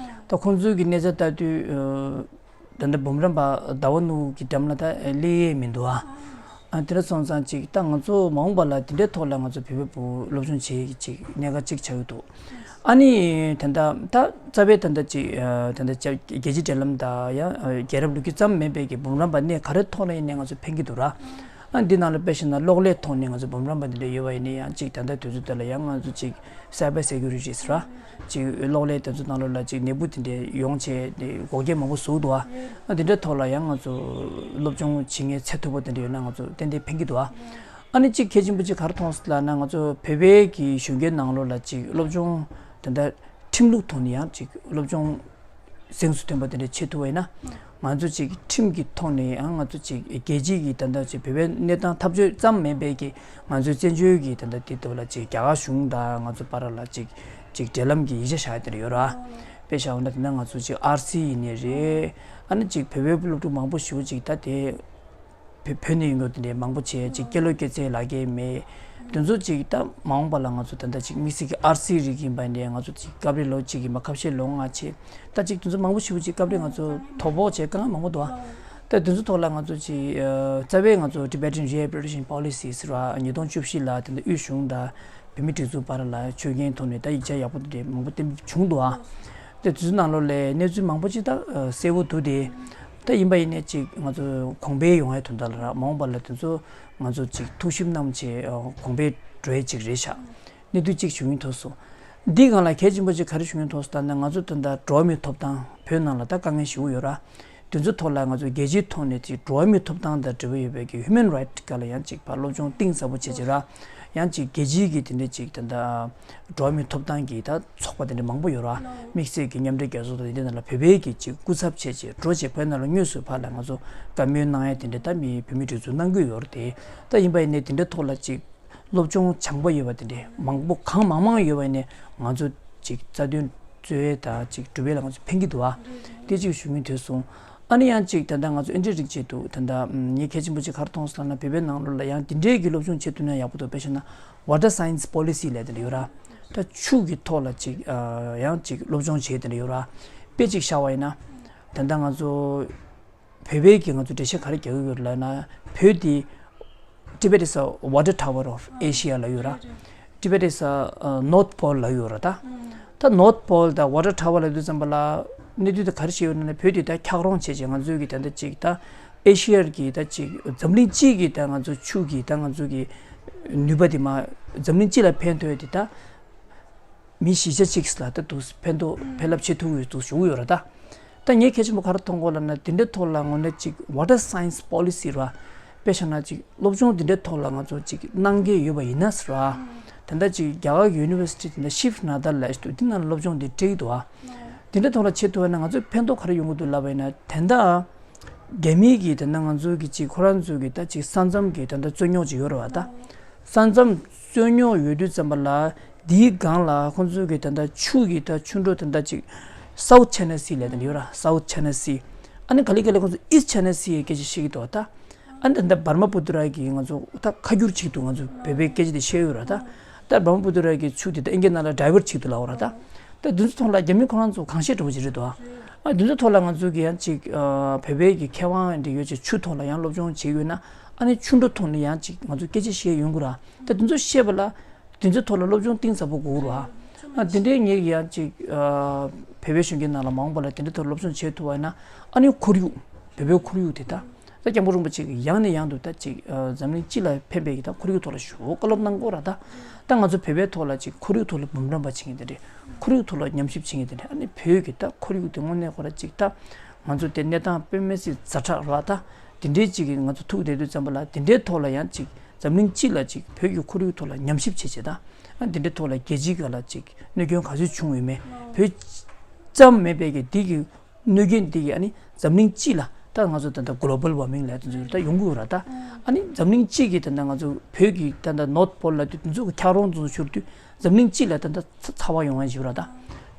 ད་ཁོང་ཚོའི་གི་གནས་ཚད་ལྟ་དུས་དེ་འདྲ་འབུམ་རམས་པ་ཟླ་བ་ནོར་བུ་གི་འགྲམ་ལ་ད་སླེབས་ཡས་མི་འདུག་ཨ། ཨ་དེ་འདྲ་སོང་ཙང་ཅིག་ད་ང་ཚོ་མ་འོངས་པ་ལ་དེ་འདྲའི་ཐོག་ལ་ང་ཚོ་བོད་པའི་བུ་སློབ་སྦྱོང་བྱེད་ཀྱི་ཅིག་གནད་འགག་ཅིག་ཆགས་ཀྱི་འདུག་ཨ་ནི་དེ་འདྲ་ད་རྩ་བའི་དེ་འདྲ་ཅིག་དེ་འདྲ་རྒྱལ་སྤྱིའི་འབྲེལ་ལམ་དང་ཡང་རྒྱལ་རབས་ལོ་རྒྱུས་ཙམ་མིན་པའི་གི་འབུམ་རམས་པ་གནས་ག་རེ་ཐོག་ལ་ཡིན་ནའི་ང་ཚོ་ཕན་གྱི་འདུག་ར། ཨ་འདི་ནང་ལ་དཔེ་བཞག་ན་གློག་ཀླད་ཐོག་ནས་ང་ཚོ་འབུམ་རམས་པ་འདི་འདྲ་ཡོད་པ་ཡིན་ན་ཡང་ཅིག་ད་ལྟ་དུས་ཚོད་དེ་ལ་ཡང་ང་ཚོ་ཅིག་Cyber Securities ར། ཅིག་གློག་ཀླད་དེ་ཚོ་ནང་ལོགས་ལ་ཅིག་ནད་འབུ་དེ་འདྲ་ཡོང་བྱས་ཏེ་འགོག་རྐྱེན་མང་པོ་བཟོ་འདུག་ཨ། ཨ་འདི་འདྲའི་ཐོག་ལ་ཡང་ང་ཚོ་སློབ་སྦྱོང་བྱེད་མཁན་ཚད་མཐོ་པོ་དེ་འདྲ་ཡོད་ན་ང་ཚོ་ཏན་ཏན་ཕན་གྱི་འདུག་ཨ། ཨ་ནི་ཅིག་གལ་ཆེན་པོ་ཅིག་ག་རེ་མཐོང་སོང་ལབ་ན་ང་ཚོ་བོད་པའི་གི་གཞོན་སྐྱེས་ནང་ལོགས་ལ་ཅིག་སློབ་སྦྱོང་དེ་འདྲ་ཁྲིམས་ལུགས་ཐོག་ནས་ཡང་ཅིག་སློབ་སྦྱོང་གཟེངས་སུ་ཐོན་པ་དེ་འདྲ་བྱེད་ཐུབ་པ་ཡིན་ན། ང་ཚོ་ཅིག་ཁྲིམས་ཀྱི་ཐོག་ནས་ཡང་ང་ཚོ་ཅིག་རྒྱལ་སྤྱི་གི་ད་ལྟ་ཅིག་བོད་པའི་གནས་སྟངས་འཐབ་རྩོད་ཙམ་མིན་པའི་གི་ང་ཚོའི་བཙན་བྱོལ་གྱི་ད་ལྟ་དེ་ཐོག་ལ་ཅིག་རྒྱ་གར་གཞུང་དང་ང་ཚོ་བར་ལ་ཅིག་ཅིག་འབྲེལ་ལམ་གྱི་ཡིག་ཆ་བཞག་ཡ་དེ་འདྲ་ཡོད་ར། དཔེ་བཞག་པ་ན་དེ་ན་ང་ཚོ་ཅིག་ཨར་སི་ཡིན་ནའི་རེད། ཨ་ནི་ཅིག་བོད་པའི་སློབ་ཕྲུག་མང་པོ་ཞིག་ཅིག་ད་དེ། བོད་བོད་ནས་ཡོང་མཁན་དེ་འདྲའི་མང་པོ་བྱས་ཅིག་སྐྱེས་ལོ་སྐྱེས་ཚེས་ལབ་མཁན་མེད། དེ་ཚོ་ཅིག་ད་མ་འོངས་པ་ལ་ང་ཚོ་ད་ལྟ་ཅིག་དམིགས་བསལ་གྱི་ཨར་སི་རིགས་ཡིན་པ་ནས་ང་ཚོ་ཅིག་སྐབས་རེ་ལོ་གཅིག་གི་མ་ཁ་ཤས་ལོ་ལྔ་བྱས་ད་ཅིག་དེ་ཚོ་མང་པོ་ཞེ་པོ་ཅིག་སྐབས་རེ་ང་ཚོ་དོ་ཕོག་བྱས་དཀའ་ངལ་མང་པོ་འདུག་ཨ། ད་དེ་ཚོ་ཐོག་ལ་ང་ཚོ་ཅིག་རྩ་བའི་ང་ཚོ་Tibetan Rehabilitation Policy ཟེར་བ་ཉིས་སྟོང་བཅུ་བཞི་ལ་དེ་འདྲ་དབུས་གཞུང་དང་བོད་མི་སྒྲིག་འཛུགས་བར་ལ་ཆོད་གན་ཐོག་ནས་ད་ཡིག་ཆ་ཡག་པོ་དེ་འདྲ་མང་པོ་གཏན་འབེབས་བྱུང་འདུག་ཨ། དེ་དུས་ནང་ལོགས་ལ་གནས་ཚུལ་མང་པོ་ཅིག་ད་གསལ་བོ་འདུག་སྟེ། ད་ཡིན་པ་ཡིན་ནའི་ཅིག་ང་ཚོ་གོང་འཕེལ་ཡོང་ཡ་དོན་དག་ལ་ར་མ་འོངས་པ་ལ་དེ་ཚོ་ང་ཚོ་ཅིག་ཐུགས་ཞིབ་གནང་བྱས་གོང་འཕེལ་འགྲོ་ཡ་ཅིག་རེད་ཤག་གནས་ཚུལ་ཅིག་བྱུང་ཡིན་ཐུག་སོང་། འདིའི་སྒང་ལ་གལ་ཆེན་པོ་ཅིག་ག་རེ་ཞུ་མཁན་ཐོག་སུ་ལྟ་ན། ང་ཚོ་ད་ལྟ་འགྲོ་བ་མིའི་ཐོབ་ཐང་བོད་ནང་ལ་ད་དཀའ་ངལ་ཞེ་པོ་ཡོད་ར། དེ་ཚོའི་ཐོག་ལ་ང་ཚོ་རྒྱལ་སྤྱིའི་ཐོག་ནས་ཅིག་འགྲོ་བ་མིའི་ཐོབ་ཐང་དང་འབྲེལ་བ་ཡོད་པའི་གི་ཧིའུ་མན་རའིཊ་སྒང་ལ་ཡང་ཅིག་ཕར་སློབ་སྦྱོང་གཏིང་ཟབ་པོ་བྱས་བྱས་ར། ཡང་ཅིག་རྒྱལ་སྤྱིའི་གི་དེ་འདྲ་ཅིག་ད་ལྟ་འགྲོ་བ་མིའི་ཐོབ་ཐང་གི་ད་ཚོགས་པ་དེ་འདྲ་མང་པོ་ཡོད་ར། དམིགས་བསལ་གྱི་མཉམ་འབྲེལ་རྒྱལ་ཚོགས་དང་དེ་འདྲ་ནང་ལ་བོད་པའི་གི་ཅིག་སྐུ་ཚབ་བྱས་བྱས་འགྲོ་བྱས་བོད་ནང་ལ་དངོས་སུ་ཕར་ལ་ང་ཚོ་བཀའ་མོལ་གནང་ཡ་དེ་འདྲ་ད་མི་བོད་མི་སྒྲིག་འཛུགས་གནང་གི་ཡོད་རེད་དེ། ད་ཡིན་པ་ཡིན་ནའི་དེ་འདྲའི་ཐོག་ལ་ཅིག་སློབ་སྦྱོང་སྦྱངས་པ་ཡོད་པ་དེ་འདྲ་མང་པོ་གང་མང་མང་ཡོད་པ་ཡིན་ནའི་ང་ཚོ་ཅིག་རྩ་དོན་རྩོད་ཡ་དང་ཅིག་སྒྲུབ་ཡ་ལ་ང་ཚོ་ཕན་གྱི་འདུག་ཨ། དེ་ཅིག་ཞུ་མཁན་དེ་སོང་། ཨ་ནི་ཡང་ཅིག་ད་ལྟ་ང་ཚོ་ཨེ་འདྲའི་རིགས་ཅིག་འདུག་ད་ལྟ་ངས་གལ་ཆེན་པོ་ཅིག་ག་རེ་མཐོང་སོང་ལབ་ན། བོད་པའི་ནང་ལོགས་ལ་ཡང་དེ་འདྲའི་གི་སློབ་སྦྱོང་བྱེད་ཐུབ་ན་ཡག་པོ་འདུག་དཔེ་བཞག་ན་Water Science Policy ལབ་དེ་འདྲ་ཡོད་ར། ད་ཆུ་གི་ཐོག་ལ་ཅིག་ཨ་ཡང་ཅིག་སློབ་སྦྱོང་བྱེད་དེ་འདྲ་ཡོད་ར། དཔེ་ཅིག་བཞག་པ་ཡིན་ན། ད་ལྟ་ང་ཚོ་བོད་པའི་གི་ང་ཚོ་འགྲེལ་བཤད་ག་རེ་རྒྱག་གི་ཡོད་ལབ་ན། བོད་འདི་Tibet is a water tower of Asia ལབ་ཡོད་ར། Tibet is a uh, North Pole ལབ་ཡོད་ར། ད་ད་North Pole དང་Water Tower ལབ་དུས་ཙམ་པ་ལ་གནས་ཚུལ་དེ་ག་རེ་བཤད་ཡོད་ན། བོད་འདི་ད་འཁྱགས་རོམ་བྱས་བྱས་ང་ཚོའི་གི་ད་ལྟ་ཅིག་ད་ཨེ་ཤི་ཡར་གི་ད་ཅིག་འཛམ་གླིང་སྤྱི་གི་ད་ང་ཚོ་ཆུ་གི་ད་ང་ཚོ་གི་ནུས་པ་དེ་མར་འཛམ་གླིང་སྤྱི་ལ་ཕན་ཐོགས་དེ་ད། མི་བཞི་ཆ་གཅིག་ལ་ད་དུ་ཕན་ཐོགས་ཕན་རླབས་ཆེ་ཐུབ་ཡོད་འདུག་ཞུ་གི་ཡོད་ར། ད་ད་ངས་གལ་ཆེན་པོ་ག་རེ་མཐོང་གོ་ལབ་ན། དེ་འདྲའི་ཐོག་ལ་དངོས་གནས་ཅིག་Water Science Policy ར། དཔེ་བཞག་ན་ཅིག་སློབ་སྦྱོང་དེ་འདྲའི་ཐོག་ལ་ང་ཚོ་ཅིག་གནང་གི་ཡོད་པ་ཡིན་ན་ཟེར་ར། ད་ལྟ་ཅིག་རྒྱ་གར་གྱི་ཡུ་ནི་ཝར་སི་ཊི་དེ་འདྲ་ཤིབ་ན་ད་ལ་ཞིག་འདུག་དེ་ནང་སློབ་སྦྱོང་དེ་སྤྲད་ཀྱི་འདུག་ཨ། དེ་འདྲའི་ཐོག་ལ་བྱེད་ཐུབ་པ་ན་ང་ཚོ་ཕན་ཐོགས་ག་རེ་ཡོང་གི་འདུག་ལབ་པ་ཡིན་ན། ད་ལྟ་རྒྱ་མི་གིས་ད་ལྟ་ང་ཚོ་གི་ཅིག་ཁོ་རང་ཚོ་གི་ད་ཅིག་ས་མཚམས་ཀྱི་ད་ལྟ་རྩོད་རྙོག་ཅིག་ཡོད་རེད་བ། ད་ས་མཚམས་རྩོད་རྙོག་ཡོད་དུས་ཙམ་པ་ལ་འདིའི་སྒང་ལ་ཁོང་ཚོ་གི་ད་ལྟ་ཆུ་གི་ད་ཆུ་འགྲོ་ད་ལྟ་ཅིག་South China Sea ལབ་ད་ཡོད་ར། South China Sea ཨ་ནི་ག་ལེ་ག་ལེ་ཁོང་ཚོ་East China Sea ཡི་སྐད་ཆ་བཤད་ཀྱི་འདུག་ད་ཨ་ནི་ད་ལྟ་Brahmaputra གི་ང་ཚོ་ད་ཁ་སྒྱུར་བྱེད་ཀྱི་འདུག་ང་ཚོ་བོད་པའི་སྐད་ཆ་དེ་བཤད་ཡོད་ར། ད་ད་Brahmaputra གི་ཆུ་དེ་ད་ཨིན་སྐད་ནང་ལ་divert བྱེད་ཀྱི་འདུག་ལབ་པ་ར། ད་ད་འདི་ཚོ་ཐོག་ལ་རྒྱ་མི་ཁོ་རང་ཚོ་གང་བཤད་འགྲོ་བ་ཅིག་རེད་འདུག་ཨ། འདི་ཚོ་ཐོག་ལ་ང་ཚོ་གི་ཡང་ཅིག་ཨ་བོད་པའི་གི་མཁས་དབང་འདི་ཡོད་ཅིག་ཆུ་ཐོག་ལ་ཡང་སློབ་སྦྱོང་བྱེད་ཀྱི་ཡོད་ན། ཨ་ནི་ཆུ་འགྲོ་ཐོག་ནས་ཡང་ཅིག་ང་ཚོ་སྐད་ཆ་བཤད་ཡོང་གི་ར། ད་འདི་ཚོ་བཤད་པ་ལ་འདི་ཚོའི་ཐོག་ལ་སློབ་སྦྱོང་གཏིང་ཟབ་པོ་དགོས་ར། ཨ་འདི་འདྲའི་ངེད་ཀྱི་ཡང་ཅིག་ཨ་བོད་པའི་གཞོན་སྐྱེས་ནང་ལ་མ་འོངས་པ་ལ་འདི་འདྲའི་ཐོག་སློབ་སྦྱོང་བྱེད་ཐུབ་པ་ཡིན་ན། ཨ་ནི་ཁོར་ཡུག་བོད་པའི་ཁོར་ཡུག་དེ་ད། ད་སྐྱབས་མགོན་རིན་པོ་ཆེ་གིས་ཡང་ནས་ཡང་དུ་ད་ཅིག་ཨ་འཛམ་གླིང་སྤྱི་ལ་ཕན་པའི་གི་ད་ཁོར་ཡུག་ཐོག་ལ་ཞེ་པོ་བཀའ་སློབ་གནང་གོ་ར། ད་ད་ང་ཚོ་བོད་པའི་ཐོག་ལ་ཅིག་ཁོར་ཡུག་ཐོག་ལ་འབུམ་རམས་པ་བྱེད་མཁན་དེ་འདྲས། ཁོར་ཡུག་ཐོག་ལ་ཉམས་ཞིབ་བྱེད་མཁན་དེ་འདྲས། ཨ་ནི་བོད་ཀྱི་ད་ཁོར་ཡུག་དེ་དངོས་གནས་ཁོ་ར་ཅིག་ད་ང་ཚོ་དེ་གནས་སྟངས་དཔེ་མི་སྲིད་ཛ་དྲག་ར། ད་དེ་འདྲས་ཅིག་གི་ང་ཚོ་ཐུག་བསྡད་དུས་ཙམ་པ་ལ་དེ་འདྲའི་ཐོག་ལ་ཡང་ཅིག་འཛམ་གླིང་སྤྱི་ལ་ཅིག་བོད་ཀྱི་ཁོར་ཡུག་ཐོག་ལ་ཉམས་ཞིབ་བྱེད་བྱེད་ད། ཨ་དེ་འདྲའི་ཐོག་ལ་རྒྱལ་སྤྱིའི་སྒང་ལ་ཅིག་གནོད་སྐྱོན་ག་ཚོད་བྱུང་ཡོད་མེད། བོད་ཙམ་མེད་པའི་གི་དེ་གི་གནོད་སྐྱོན་འདི་གིས་ཨ་ནི་འཛམ་གླིང་སྤྱི་ལ་ད་ང་ཚོ་ད་ལྟ་Global Warming ལབ་དེ་ཚོ་ད་ཡོང་གི་ཡོད་ར། ད་ཨ་ནི་འཛམ་གླིང་སྤྱི་གི་ད་ལྟ་ང་ཚོ་བོད་ཀྱི་ད་ལྟ་North Pole ལབ་དེ་དེ་ཚོ་གི་འཁྱགས་རོམ་དེ་ཚོ་བཞུར་དུས་འཛམ་གླིང་སྤྱི་ལ་ད་ལྟ་ཚ་ཚ་བ་ཡོང་ཡ་ཞིག་ཡོད་ར། ད་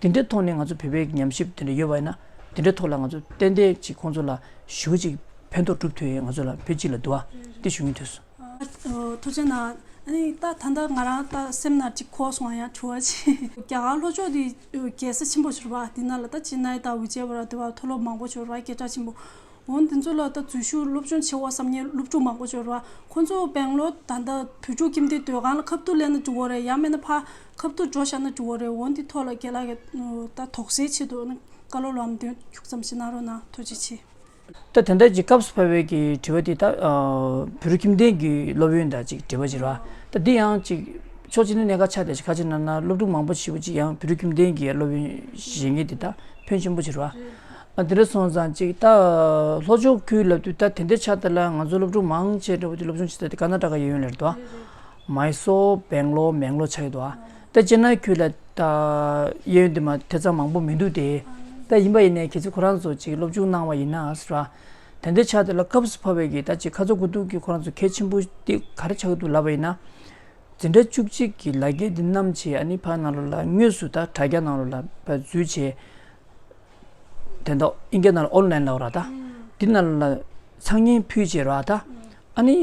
དེ་འདྲའི་ཐོག་ནས་ང་ཚོ་བོད་པའི་ཉམས་ཞིབ་དེ་འདྲ་ཡོད་པ་ཡིན་ན། དེ་འདྲའི་ཐོག་ལ་ང་ཚོ་ཏན་ཏན་ཅིག་ཁོང་ཚོ་ལ་ཞེ་པོ་ཅིག་ཕན་ཐོགས་སྒྲུབ་ཐུབ་ཡས་ང་ཚོ་ལ་བོད་སྤྱི་ལ་འདུག་ཨ། དེ་ཞུ་སྙིང་འདོད་སོང་། ཨ། ཐུགས་རྗེ་གནང་། ཨ་ནི་ད་ད་ལྟ་ང་རང་ད་སེམས་ནང་གཅིག་འཁོར་སོང་། ཡང་དྲི་བ་ཅིག་རྒྱ་གར་ལྷོ་ཕྱོགས་དེ་རྒྱལ་ས་ཆེན་པོ་ཞིག་རེད་པ། དེ་ནང་ལ་ད་ཅེ་ནའི་དང་བི་ཇེ་ཝ་ར་དེ་བ་མཐོ་སློབ་མང་པོ་ཞིག་རེད་པ། སྐད་གྲགས་ཆེན་པོ། འོ་དེ་ཚོ་ལ་ད་འཛུལ་ཞུགས་སློབ་སྦྱོང་བྱེད་དགོས་བསམ་མཁན་སློབ་ཕྲུག་མང་པོ་ཞིག་རེད་པ། ཁོང་ཚོ་སྦེང་ལོར་ད་ལྟ་བོད་ཕྲུག་ཁྱིམ་སྡེ་སྡོད་སྒང་ལ་ཁ་ཐུག་སླེབས་ན་འགྲིག་གི་རེད། ཡང་མིན་ན་ཕར་ཁ་ཐུག་འགྲོ་བཞག་ན་འགྲིག་གི་རེད། འོ་དེ་ཐོག་ལ་རྒན་ལགས་ཀྱིས་ད་དོགས་སེལ་ཆེད་དུ་བཀའ་སློབ་ལམ་སྟོན་མཇུག་ཙམ་ཞིག་གནང་རོགས་གནང་། ཐུགས་རྗེ་ཆེ། ད་དེ་འདྲ་ཅིག་སྐབས་སུ་བབས་པའི་གི་དྲི་བ་དེ་ད་ཨ་བོད་རིགས་ཁྱིམ་སྡེ་གི་སློབ་ཡོན་དང་ཅིག་འབྲེལ་བ་ཅིག་རེད་པ། ད་འདི་ཡང་ཅིག་ཕྱོགས་གཅིག་ནས་གནད་འགག་ཆགས་བསྡད་ཅིག་ག་ཅི་ན་ན་སློབ་ཕྲུག་མང་པོ་ཞེ་པོ་ཅིག་ཡང་བོད་རིགས་ཁྱིམ་སྡེ་གི་སློབ་ཡོན་བཞེས་མཁན་དེ་ད་ཕོན་ཆེན་པོ་ཅིག་རེད་པ། ཨ་དེ་འདྲ་སོང་ཙང་ཅིག་ད་ལྷོ་ཕྱོགས་ཁུལ་ལབ་དུས་ད་དེ་འདྲ་ཆགས་བསྡད་ལ་ང་ཚོ་སློབ་ཕྲུག་མང་ཆེ་འདྲ་བོ་དེ་སློབ་སྦྱོང་བྱེད་ས་དེ་ཀར་ན་ཊ་ཀ་གཡས་གཡོན་ལ་རེད་པ། མའི་སོར། སྦེང་ལོར། མེང་ལོར་ཆགས་ཀྱི་འདུག་ཨ། ད་ཅེ་ནའི་ཁུལ་ལ་ད་གཡས་གཡོན་དེ་མ་དེ་ཙམ་མང་པོ་མི་འདུག་སྟེ། ད་ཡིན་པ་ཡིན་ནའི་གལ་སྲིད་ཁོ་རང་ཚོ་ཅིག་སློབ་སྦྱོང་གནང་བ་ཡིན་ན་ཟེར་བ། དེ་འདྲ་ཆགས་དེ་ལ་སྐབས་སུ་བབས་པའི་གི་ད་ཅིག་ཁ་ཚ་དགོས་གཏུགས་ཀྱི་ཁོ་རང་ཚོ་གལ་ཆེན་པོ་དེ་ག་རེ་ཆགས་ཀྱི་འདུག་ལབ་པ་ཡིན་ན། འཛིན་གྲྭ་བཅུ་གཅིག་གི་ལག་འཁྱེར་འདི་བསྣམས་བྱས་ཨ་ནི་ཕར་ནང་ལོགས་ལ་དངོས་སུ་ད་དྲ་རྒྱ་ནང་ལོགས་ལ་ཕར་འཛུལ་བྱས། དེ་འདྲ་ཨིན་སྐད་ནང་ལ་ཨོན་ལའིན་ལབ་ར། ད་འདི་ནང་ལ་ཚང་མཉམ་ཕུལ་བྱས་ར། ད་ཨ་ནི་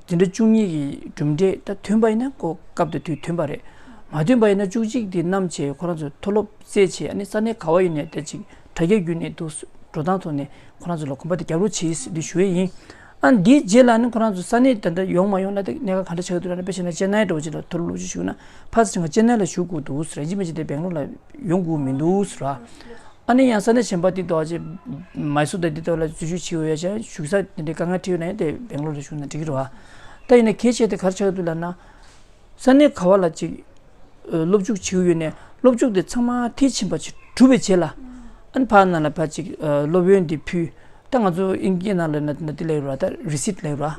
འཛིན་གྲྭ་བཅུ་གཉིས་ཀྱི་གྲུབ་འབྲས་ད་ཐོན་པ་ཡིན་ན་ཁོ་སྐབས་དེ་དུས་ཐོན་པ་རེད། མ་ཐོན་པ་ཡིན་ན་བཅུ་གཅིག་དེ་བསྣམས་བྱས་ཁོ་རང་ཚོ་མཐོ་སློབ་བཙལ་བྱས་ཨ་ནི་ས་གནས་ག་བ་ཡིན་ནའི་ད་ཅིག་དྲ་རྒྱ་བརྒྱུད་ནས་འདུག་འགྲོ་སྟངས་ཐོག་ནས་ཁོ་རང་ཚོ་ལ་གོམ་པ་དེ་རྒྱག་རོགས་བྱེད་ཟེར་འདི་ཞུ་ཡས་ཡིན། ཨ་འདིའི་རྗེས་ལ་ནི་ཁོ་རང་ཚོ་ས་གནས་དེ་འདྲ་ཡོང་མ་ཡོང་ལ་དེ་གནད་འགག་ག་འདྲ་ཆགས་ཀྱི་འདུག་ལབ་ན། དཔེ་བྱས་ན་ཅེ་ནའི་འདྲ་བོ་ཅིག་ལ་མཐོ་སློབ་སློབ་སྦྱོང་ཞུགས་ན་ཕར་ཚུར་ང་ཅེ་ནའི་ལ་བཞུགས་དགོས་འདུག་ཟེར། ཡིན་གཅིག་མིན་གཅིག་དེ་སྦེང་ལོར་ལ་ཡོང་དགོས་མི་འདུག་ཟེར། ཨ་ནི་ཡང་ས་གནས་གཞན་པ་དེ་འདྲ་ཅིག་མའི་སོར་དང་འདི་འདྲ་ལ་འཛུལ་ཞུགས་བྱེད་འོས་ཡ་ཆ་བཞུགས་ས་དེ་འདྲའི་དཀའ་ངལ་འཕྲད་ཡོད་ན་ཡང་དེ་སྦེང་ལོར་ལ་བཞུགས་ན་འགྲིག་གི་རེད་བ། ད་ཡིན་ན་གལ་ཆེ་དེ་ག་རེ་ཆགས་ཀྱི་འདུག་ལབ་ན། ས་གནས་ག་བ་ལ་ཅིག་ སློབ་འཇུག་བྱེད་ཀྱི་ཡོད་ནས་སློབ་འཇུག་དེ་ཚང་མ་མཐིལ་ཕྱིན་པ་ཅིག་གྲུབ་པའི་རྗེས་ལ། ཨ་ནི་ཕར་ནང་ལ་ཕར་ཅིག་སློབ་ཡོན་དེ་ཕུལ། ད་ང་ཚོ་དབྱིན་སྐད་ནང་ལ་ན་ན་དེ་ལབ་ཡོད་ར། ད་རི་སིད་ལབ་ཡོད་ར།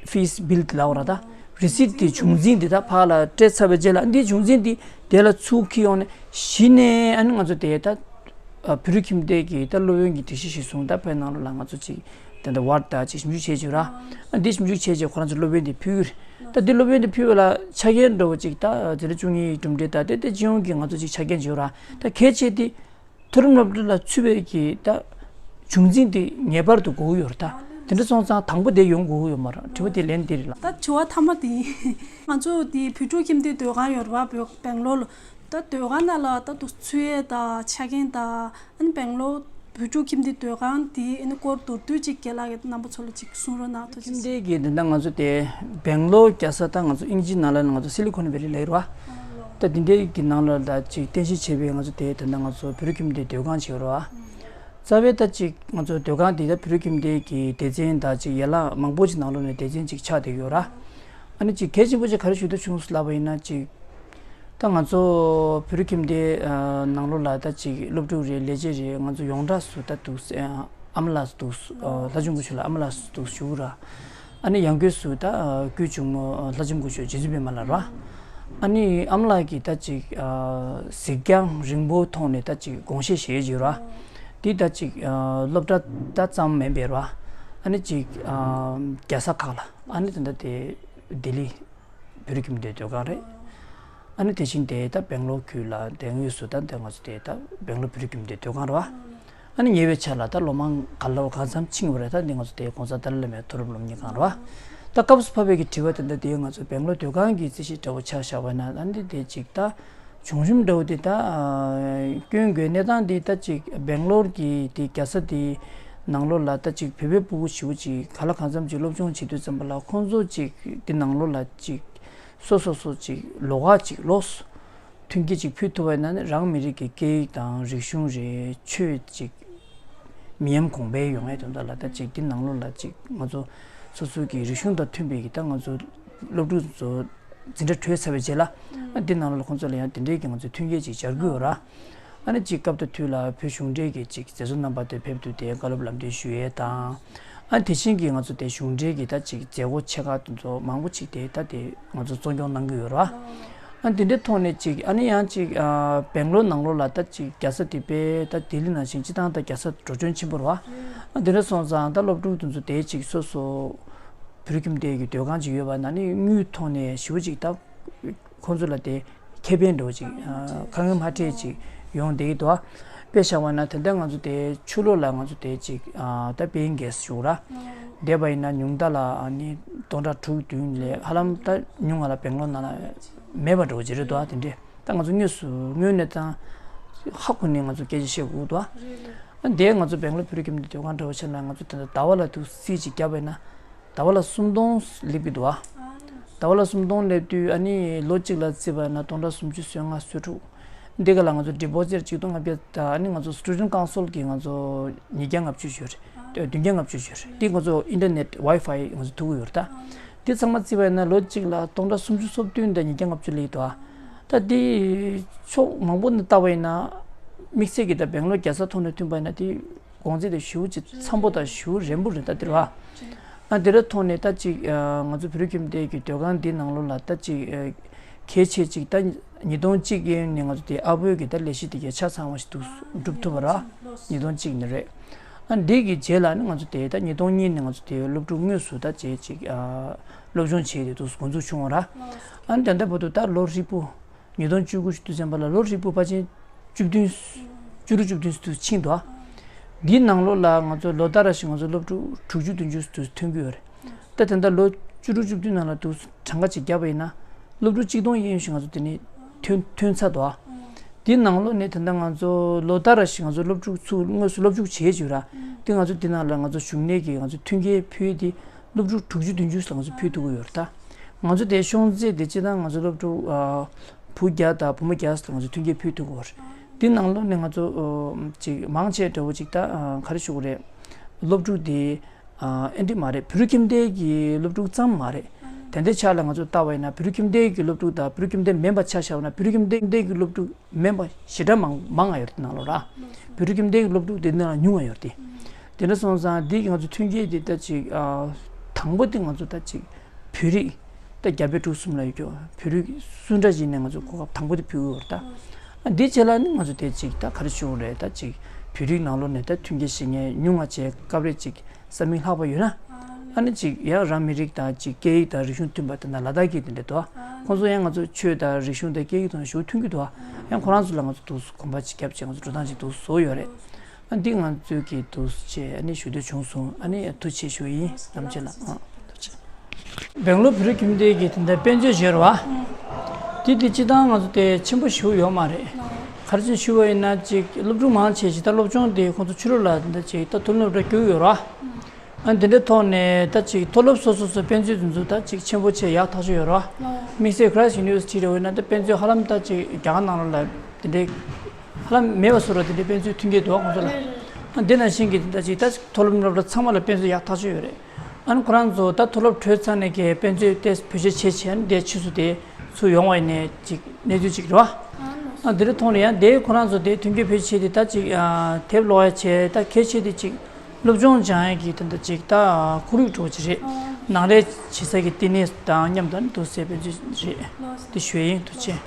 ཧྥིས་བིལ་ལབ་ཡོད་ར། ད་རི་སིད་དེ་བྱུང་འཛིན་དེ་ད་ཕར་ལ་སྤྲད་ཚར་བའི་རྗེས་ལ་འདིའི་བྱུང་འཛིན་དེ་དེ་ལ་ཚུར་འཁྱེར་ཡོང་ནས་གཞི་ནས་ཨ་ནི་ང་ཚོ་དེ་ད་བོད་རིགས་ཁྱིམ་སྡེ་གི་ད་སློབ་ཡོན་གྱི་སྒྲིག་གཞི་གཞིར་བཟུང་ད་བོད་ནང་ལོགས་ལ་ང་ཚོ་ཅིག་དེ་འདྲ་ཝར་ད་ཅིག་ཞིབ་འཇུག་བྱས་བྱས་ར། ཨ་འདི་ཞིབ་འཇུག་བྱས་བྱས་ཁོ་རང་ཚོ་སློབ་ཡོན་དེ་ཕུལ་གི་རེད། ད་འདི་སློབ་ཡོན་དེ་ཕུལ་བ་ལ་ཆ་རྐྱེན་འདྲ་བོ་ཅིག་ད་དེ་འདྲ་བཅུ་གཉིས་གྲུབ་འབྲས་ད་དེ་དེ་སྤྱི་ཡོངས་ཀྱི་ང་ཚོ་ཅིག་ཆ་རྐྱེན་བྱས་ར། ད་གལ་ཆེ་དེ་མཐོ་རིམ་སློབ་གྲྭ་ལ་ཚུད་པའི་གི་ད་བྱུང་འཛིན་དེ་ངེས་པར་དུ་དགོས་ཀྱི་ཡོད་རེད། ད་དེ་འདྲ་སོང་ཙང་དང་པོ་དེ་ཡོང་དགོས་ཀྱི་ཡོད་མ་རེད། དྲི་བ་དེ་ལན་དེ་རེད་ལ། ད་དྲི་བ་མཐའ་མ་དེ་ཡིན། ང་ཚོ་དེ་བོད་ཕྲུག་ཁྱིམ་སྡེ་སྡོད་ཁང་ཡོད་རེད་བ། བོད་སྦེང་ལོར་ལ། ད་སྡོད་ཁང་ནང་ལ་ད་དུ་ཚུད་ཡས་དང་ཆ་རྐྱེན་དང་ཨ་ནི་སྦེང་ལོར་བོད་ཕྲུག་ཁྱིམ་སྡེ་སྡོད་ཁང་དེ་ཨ་ནི་སྐོར་མདོར་བསྡུས་ཅིག་རྒན་ལགས་ཀྱིས་རྣམ་པ་ཚོ་ལ་ཅིག་གསུང་རོགས་གནང་། ཐུགས་རྗེ་ཆེ། ཁྱིམ་སྡེ་གི་དེ་འདྲ་ང་ཚོ་དེ་སྦེང་ལོར་རྒྱལ་ས་ད་ང་ཚོ་དབྱིན་ཇིའི་ནང་ལ་ང་ཚོ་སི་ལི་ཁོན་ཝེ་ལི་ལབ་ཡོད་རེད་བ། ད་དེ་འདྲའི་གི་ནང་ལ་ད་ཅིག་རྟེན་གཞི་བྱས་པའི་ང་ཚོ་དེ་དེ་འདྲ་ང་ཚོ་བོད་ཕྲུག་ཁྱིམ་སྡེ་སྡོད་ཁང་ཅིག་ཡོད་རེད་བ། རྩ་བའི་ད་ཅིག་ང་ཚོ་སྡོད་ཁང་དེ་ད་བོད་ཕྲུག་ཁྱིམ་སྡེ་གི་སྡེ་ཚན་ད་ཅིག་ཡན་ལག་མང་པོ་ཅིག་ནང་ལོགས་ནས་སྡེ་ཚན་ཅིག་ཆགས་བསྡད་ཡོད་ར། ཨ་ནི་ཅིག་གལ་ཆེན་པོ་ཅིག་ག་རེ་ཞུ་འདོད་བྱུང་སོང་ལབ་པ་ཡིན་ན། ཅིག་ད་ང་ཚོ་བོད་ཕྲུག་ཁྱིམ་སྡེ་ནང་ལོགས་ལ་ད་ཅིག་སློབ་ཕྲུག་རེད། ལས་བྱེད་རེད། ང་ཚོ་ཡོངས་གྲགས་སུ་ད་འདུག་ཨ་མ་ལགས་འདུག་ལྷ་ལྕམ་སྐུ་ཞབས་ལ་ཨ་མ་ལགས་འདུག་ཞུ་ར། ཨ་ནི་ཡང་སྒོས་སུ་ད་སྐུའི་གཅུང་མོ་ལྷ་ལྕམ་སྐུ་ཞབས་རྗེ་བཙུན་པད་མ་ལགས་ར། ཨ་ནི་ཨ་མ་ལགས་ཀྱིས་ད་ཅིག་གཟིགས་རྒྱང་རིང་པོའི་ཐོག་ནས་ད་ཅིག་དགོངས་བཞེས་བཞེས་ཡོད་ར། འདི་ད་ཅིག་སློབ་གྲྭ་ད་ཙམ་མིན་པའི་ར། ཨ་ནི་ཅིག་རྒྱལ་ས་ཁག་ལ། ཨ་ནི་ད་ལྟ་དེ་ལྡི་ལི་བོད་རིགས་ཁྱིམ་སྡེ་སྡོད་ཁང་རེད། ཨ་ནི་དེ་བཞིན་དེ་ད་སྦེང་ལོར་ཁུལ་ལ་དེ་དངོས་སུ་ད་དེ་ང་ཚོ་དེ་ད་སྦེང་ལོར་བོད་རིགས་ཁྱིམ་སྡེ་སྡོད་ཁང་རེད་བ། ཨ་ནི་ཉེ་བའི་ཆར་ལ་ད་ལོ་མང་ག་ལོ་གང་འཚམ་ཕྱིན་པ་རེད། ད་འདི་ང་ཚོ་དེ་གོང་ས་ཏཱ་ལའི་བླ་མའི་མཐོ་རིམ་སློབ་གཉེར་ཁང་རེད་བ། ད་སྐབས་སུ་བབས་པའི་གི་དྲི་བ་དེ་འདྲ་དེ་ང་ཚོ་སྦེང་ལོར་སྡོད་ཁང་གི་རྩིས་གཞི་འདྲ་བོ་ཆ་བཞག་པ་ན། ཨ་ནི་དེ་ཅིག་ད་བྱུང་གཞི་འདྲ་བོ་དེ་ད་སྐྱོན་དགོས་གནས་སྟངས་དེ་ད་ཅིག་སྦེང་ལོར་གྱི་དེ་རྒྱལ་ས་དེ་ནང་ལོགས་ལ་ད་ཅིག་བོད་པའི་ཕྲུ་གུ་ཞེ་པོ་ཅིག་ག་ལ་གང་འཚམ་ཅིག་སློབ་སྦྱོང་བྱེད་དུས་ཙམ་པ་ལ་ཁོང་ཚོ་ཅིག་དེ་ནང་ལོགས་ལ་ཅིག་སོ་སོ་སོ་ཅིག་ལོགས་ཀ་ཅིག་ལོགས་སུ་མཐུན་རྐྱེན་ཅིག་ཕུལ་ཐུབ་པ་ཡིན་ན་ནི་རང་མི་རིགས་ཀྱི་སྐད་ཡིག་དང་རིག་གཞུང་རེད། ཆོས་ཅིག་མི་ཉམས་གོང་འཕེལ་ཡོང་ཡས་དོན་དག་ལ། ད་ཅིག་འདི་ནང་ལོགས་ལ་ཅིག་ང་ཚོ་སོ་སོ་གི་རིག་གཞུང་དང་མཐུན་པའི་གི་ད་ང་ཚོ་སློབ་ཕྲུག་ཚོ་འཛིན་གྲྭ་གྲོལ་ཚར་བའི་རྗེས་ལ། ཨ་འདི་ནང་ལོགས་ལ་ཁོང་ཚོ་ལ་ཡང་དེ་འདྲའི་གི་ང་ཚོ་མཐུན་རྐྱེན་ཅིག་སྦྱར་གི་ཡོད་ར། ཨ་ནི་ཅིག་སྐབས་དང་དུས་ལ་བོད་གཞུང་འབྲེལ་གྱི་ཅིག་མཛད་གཙོ་རྣམ་པ་དེ་ཕེབས་དུས་དེ་བཀའ་སློབ་ལམ་སྟོན་ཞུ་ཡས་དང་། ཨ་དེ་བཞིན་གྱི་ང་ཚོ་དེ་གཞུང་འབྲེལ་གྱི་ད་ཅིག་མཛད་སྒོ་ཆེ་ཁག་དེ་ཚོ་མང་པོ་ཅིག་དེ་ད་དེ་ང་ཚོ་གཙོ་སྐྱོང་གནང་གི་ཡོད་རེད་བ། ཨ་དེ་འདྲའི་ཐོག་ནས་ཅིག་ཨ་ནི་ཡང་ཅིག་ཨ་སྦེང་ལོར་ནང་ལོགས་ལ་ད་ཅིག་རྒྱལ་ས་དེ་དཔེ་ད་ལྡི་ལི་ནང་བཞིན་སྤྱི་བཏང་ད་རྒྱལ་ས་འགྲོ་སྐྱོད་ཆེན་པོ་རེད་བ། ཨ་དེ་འདྲ་སོང་ཙང་ད་སློབ་ཕྲུག་དེ་ཚོ་དེ་ཅིག་སོ་སོ་བོད་རིགས་ཁྱིམ་སྡེ་གི་སྡོད་ཁང་ཅིག་ཡོད་པ་ན་ནི་དངུལ་ཐོག་ནས་ཞེ་པོ་ཅིག་ད་ཁོང་ཚོ་ལ་དེ་ཁེ་ཕན་འདྲ་བོ་ཅིག་ཨ་དཀའ་ངལ་མ་འཕྲད་ཅིག་ཡོང་བསྡད་ཀྱི་འདུག་དཔེ་བཞག་པ་ན་ད་ལྟ་ང་ཚོ་དེ་ཕྱི་ལོགས་ལ་ང་ཚོ་དེ་ཅིག་ཨ་ད་པེ་ཡིང་གེ་སི་ཞུ་ར། བསྡད་པ་ཡིན་ན་ཉུང་མཐའ་ལ་ཨ་ནི་སྟོང་ཕྲག་དྲུག་བདུན་ལས་ཧ་ལམ་ད་ཉུང་བ་ལ་སྦེང་ལོར་ནང་ལ་མེད་པ་འདྲ་བོ་ཅིག་རེད་འདུག་དེ་འདྲས་ད་ང་ཚོ་དངོས་སུ་དངོས་གནས་ད་ཧ་གོ་ནས་ང་ཚོ་སྐད་ཆ་བཤད་དགོས་འདུག་ཨ་དེ་ང་ཚོ་སྦེང་ལོར་བོད་རིགས་ཁྱིམ་སྡེ་སྡོད་ཁང་འདྲ་བོ་བྱས་ན་ང་ཚོ་ད་ལྟ་ཟླ་བ་ལ་དུ་རྩིས་ཅིག་བརྒྱབ་པ་ཡིན་ན། ཟླ་བ་ལ་སུམ་སྟོང་སླེབས་ཀྱི་འདུག་ཨ། ཟླ་བ་ལ་སུམ་སྟོང་སླེབས་དུས་ཨ་ནི་ལོ་གཅིག་ལ་བརྩིས་པ་ཡིན་ན་སྟོང་ཕྲག་སུམ་ཅུ་སོ་ལྔ་སོ་དྲུག་འདི་ག་ལ་ང་ཚོ་ཌི་པོ་ཛིཊ་གཅིག་སྟོང་ལྔ་བརྒྱ་དང་ཨ་ནི་ང་ཚོ་སི་ཊུ་ཌེན་ཊི་ཀའུན་སིལ་གྱི་ང་ཚོ་ཉིས་བརྒྱ་ལྔ་བཅུ་ཞུ་རེད། བདུན་བརྒྱ་ལྔ་བཅུ་ཞུ་རེད། འདི་ང་ཚོ་ཨིན་ཊར་ནེཊ་ཝའི་ཕའི་ང་ཚོ་ཐུག་གི་ཡོད་རེད་ད། འདི་ཚང་མ་བརྩིས་པ་ཡིན་ན་ལོ་གཅིག་ལ་སྟོང་ཕྲག་སུམ་ཅུ་སོ་བདུན་དང་ཉིས་བརྒྱ་ལྔ་བཅུ་སླེབས་ཀྱི་འདུག་ཨ། ད་འདི་ཕྱོགས་མང་པོ་ནས་བལྟས་པ་ཡིན་ན་དམིགས་བསལ་གྱི་ད་སྦེང་ལོར་རྒྱལ་ས་ཐོག་ནས་མཐུན་པ་ཡིན་ན་འདི་གོང་ཚད་དེ་ཞེ་པོ་ཅིག་འཚམ་པོ་དང་ཞེ་པོ་རན་པོ་རེད་ད་འདིར་བ། ཨ་འདི་ར་ཐོག་ནས་ད་ཅིག་ང་ཚོ་བོད་རིགས་ཁྱིམ་སྡེ་གི་སྡོད་ཁང་འདི་ནང་ལོགས་ལ་ད་ཅིག་གལ་ཆེ་ཅིག་ད་ཉིས་སྟོང་གཅིག་ཡན་ནས་ང་ཚོ་དེ་ཨ་བོད་ཀྱི་ད་ལས་གཞི་དེ་གའི་ཆ་ཚང་བ་ཞིག་འདུག་སྒྲུབ་ཐུབ་པ་ར། ཉིས་སྟོང་གཅིག་ནས་རེད། ཨ་འདི་གི་རྗེས་ལ་ནི་ང་ཚོ་དེ་ད་ཉིས་སྟོང་གཉིས་ནས་ང་ཚོ་དེ་སློབ་ཕྲུག་དངོས་སུ་ད་བྱས་ཅིག་སློབ་སྦྱོང་བྱས་ཏེ་འདུག་འགོ་འཛུགས་བྱུང་བ་ར། ཨ་ནི་ད་ལྟ་བར་དུ་ད་ལོ་ཧྲིལ་པོ། ཉིས་སྟོང་བཅུ་དགུ་ཞིག་དུས་ཙམ་པ་ལ་ལོ་ཧྲིལ་པོ་ཕལ་ཆེར་བཅུ་བདུན། བཅུ་དྲུག་བཅུ་བདུན་དུ་ཕྱིན་འདུག་འདིའི་ནང་ལོགས་ལ་ང་ཚོ་ལོ་ལྟར་བཞིན་ང་ཚོ་སློབ་ཕྲུག་དྲུག་ཅུ་བདུན་ཅུ་དུ་ཐོན་གྱི་ཡོད་རེད། ད་དེ་འདྲ་ལོ་བཅུ་དྲུག་བཅུ་བདུན་ནང་ལ་དུ་གྲངས་ཀ་ཅིག་བརྒྱབ་པ་ཡིན་ན་སློབ་ཕྲུག་གཅིག་སྟོང་ཡན་ཞིག་ང་ཚོ་དེ་ནས་ཐོན་ཐོན་ཚར་འདུག་འདིའི་ནང་ལོགས་ནས་དེ་འདྲ་ང་ཚོ་ལོ་ལྟར་བཞིན་ང་ཚོ་སློབ་ཕྲུག་ཚུར་དངོས་སུ་སློབ་འཇུག་བྱེད་ཀྱི་ཡོད་ར། དེ་ང་ཚོ་དེ་ནང་ལ་ང་ཚོ་གཞུང་གནས་ཀྱི་ང་ཚོ་མཐུན་རྐྱེན་ཕུལ་ཏེ། སློབ་ཕྲུག་དྲུག་ཅུ་བདུན་ཅུ་ལ་ང་ཚོ་ཕུལ་ཐུབ་ཀྱི་ཡོད་རེད་ད། ང་ཚོ་དེ་ཤོང་ཚད་དེ་སྤྱིར་བཏང་ང་ཚོ་སློབ་ཕྲུག་ཨ་བུ་བརྒྱ་དང་བུ་མོ་བརྒྱ་ལ་ང་ཚོ་མཐུན་རྐྱེན་ཕུལ་ཐུབ་ཀྱི་ཡོད་རེད། དེ་ནང་ལོགས་ནས་ང་ཚོ་ཨ་ཅིག་མང་ཆེ་འདྲ་བོ་ཅིག་ད་ཨ་ག་རེ་ཞུ་དགོས་རེད། སློབ་ཕྲུག་དེ་ཨ་ཨེ་འདྲ་མ་རེད། བོད་རིགས་ཁྱིམ་སྡེ་གི་སློབ་ཕྲུག་ཙམ་མ་རེད། ད་ལྟའི་ཆ་ལ་ང་ཚོ་ལྟ་བ་ཡིན་ན་བོད་རིགས་ཁྱིམ་སྡེ་གི་སློབ་ཕྲུག་དང་བོད་རིགས་ཁྱིམ་སྡེ་མིན་པ་ཆ་བཞག་པ་ན་བོད་རིགས་ཁྱིམ་སྡེ་གི་སློབ་ཕྲུག་མིན་པ་ཞེ་དྲག་མང་མང་ང་ཡོད་རེད་ནང་ལོགས་ར། བོད་རིགས་ཁྱིམ་སྡེ་གི་སློབ་ཕྲུག་དེ་འདི་ལ་ཉུང་ང་ཡོད་རེད། དེ་འདྲ་སོང་ཙང་འདི་གི་ང་ཚོ་མཐུན་རྐྱེན་འདི་ད་ཅིག་ཨ། དང་པོ་དེ་ང་ཚོ་ད་ཅིག་བོད་རིགས་ད་རྒྱ་བལ་འབྲུག་གསུམ་ལ་ཡོད་རྒྱུ་བོད་རིགས་སུ་འདྲ་ཅིག་ནས་ང་ཚོ་གོ་སྐབས་དང་པོ་དེ་ཕུལ་གི་ཡོད་རེད་ད། ཨ་འདི་བྱས་ལ་ནི་ང་ཚོ་དེ་ཅིག་ད་ག་རེ་ཞུ་དགོས་རེད། ད་ཅིག་བོད་རིགས་ནང་ལོགས་ནས་ད་མཐུན་རྐྱེན་བཞེས་མཁན་ཉུང་ང་བྱས་སྐབས་རེ་ཅིག་ས་མིག་ལྷག་པ་ཡོད་ན། ཨ་ནི་ཅིག་ཡང་རང་མི་རིགས་དང་ཅིག་སྐད་ཡིག་དང་རིག་གཞུང་མཐུན་པ་དེ་འདྲ་ལ་དྭགས་ཀྱི་དེ་འདྲ་འདུག་ཁོང་ཚོ་ཡང་ང་ཚོ་ཆོས་དང་རིག་གཞུང་དང་སྐད་ཡིག་དང་ཞུ་མཐུན་གྱི་འདུག་ཡང་ཁོ་རང་ཚོ་ལ་ང་ཚོ་འདུག་གོམ་པ་ཅིག་བརྒྱབ་བྱས་ང་ཚོ་འགྲོ་སྟངས་ཅིག་འདུག་བཟོ་ཡོད་རེད། ཨ་འདི་ང་ཚོའི་གི་འདུག་ཅེས་ཨ་ནི་ཞུ་འདོད་བྱུང་སོང་། ཨ་ནི་ཐུགས་རྗེ་ཆེ་ཞུ་ཡིན་རྣམ་ཅེ་ལ། ཨ་ཐུགས་རྗེ་ཆེ། སྦེང་ལོར་བོད་རིགས་ཁྱིམ་སྡེ་གི་དེ་འདྲ་དཔེ་མཛོད་བཞེངས་རེད་བ། དེ་དེ་སྤྱི་བཏང་ང་ཚོ་དེ་ཆེན་པོ་ཞིག་ཡོད་མ་རེད། ག་རེ་བྱས་ཞུ་བ་ཡིན་ན་ཅིག་སློབ་ཕྲུག་མང་ཆེ་ཞིག་ད་སློབ་སྦྱོང་དེ་ཁོང་ཚོ་ཕྱི་ལོགས་ལ་དེ་འདྲ་ཅིག་ད་མཐོ་རིམ་སློབ་གྲྭ་བསྐྱོད་ཡོད་རེད་བ། ཨ་འདི་འདྲའི་ཐོག་ནས་ད་ཅིག་མཐོ་སློབ་སོ་སོ་སོ་དཔེ་མཛོད་དེ་ཚོ་ད་ཅིག་ཆེན་པོ་ཆེ་ཡག་ཐག་ཆོད་ཡོད་རེད་བ། དམིགས་བསལ་Christ University་རེད་བ་ཡིན་ན་ད་དཔེ་མཛོད་ཧ་ལམ་ད་ཅིག་རྒྱ་གར་ནང་ལོགས་ལ་དེ་འདྲའི་ཧ་ལམ་མེད་པ་བཟོ་འདྲ་དེ་འདྲའི་དཔེ་མཛོད་མཐུན་རྐྱེན་འདུག་ཁོང་ཚོ་ལ། ཨ་འདི་ནང་བཞིན་གྱི་ད་ཅིག་ད་ཅིག་མཐོ་སློབ་སློབ་གྲྭ་ཚང་མ་ལ་དཔེ་མཛོད་ཡག་ཐག་ཆོད་ཡོད་རེད། ཨ་ནི་ཁོ་རང་ཚོ་ད་མཐོ་སློབ་གྲོལ་ཚར་ནས་ཀྱི་དཔེ་མཛོད་དེ་བེད་སྤྱོད་བྱེད་བྱས་ནས་དེ་ཕྱིས་སུ་དེ་ཚུར་ཡོང་བ་ཡིན་ནའི་ཅིག་གནས་ཚུལ་ཅིག་རེད་བ། ཨ་འདི་འདྲ་ཐོག་ནས་ཡང་དེ་ཁོ་རང་ཚོ་དེ་མཐུན་རྐྱེན་བེད་སྤྱོད་བྱས་ཏེ་ད་ཅིག་ཨ་དེབ་ཀློག་ཡ་བྱས། ད་གལ་ཆེ་དེ་ཅིག་སློབ་སྦྱོང་སྦྱང་ཡ་གི་དེ་འདྲ་ཅིག་ད་ཁོར་ཡུག་འདྲ་བོ་ཅིག་རེད། ནང་ལས་བྱེད་ས་གི་ལྟེ་གནས་དང་མཉམ་དུ་ཨ་ནི་འདུག་སེ་དཔེ་མཛོད་རེད། དེ་ཞུ་ཡ་ཡིན། ཐུགས་རྗེ་ཆེ།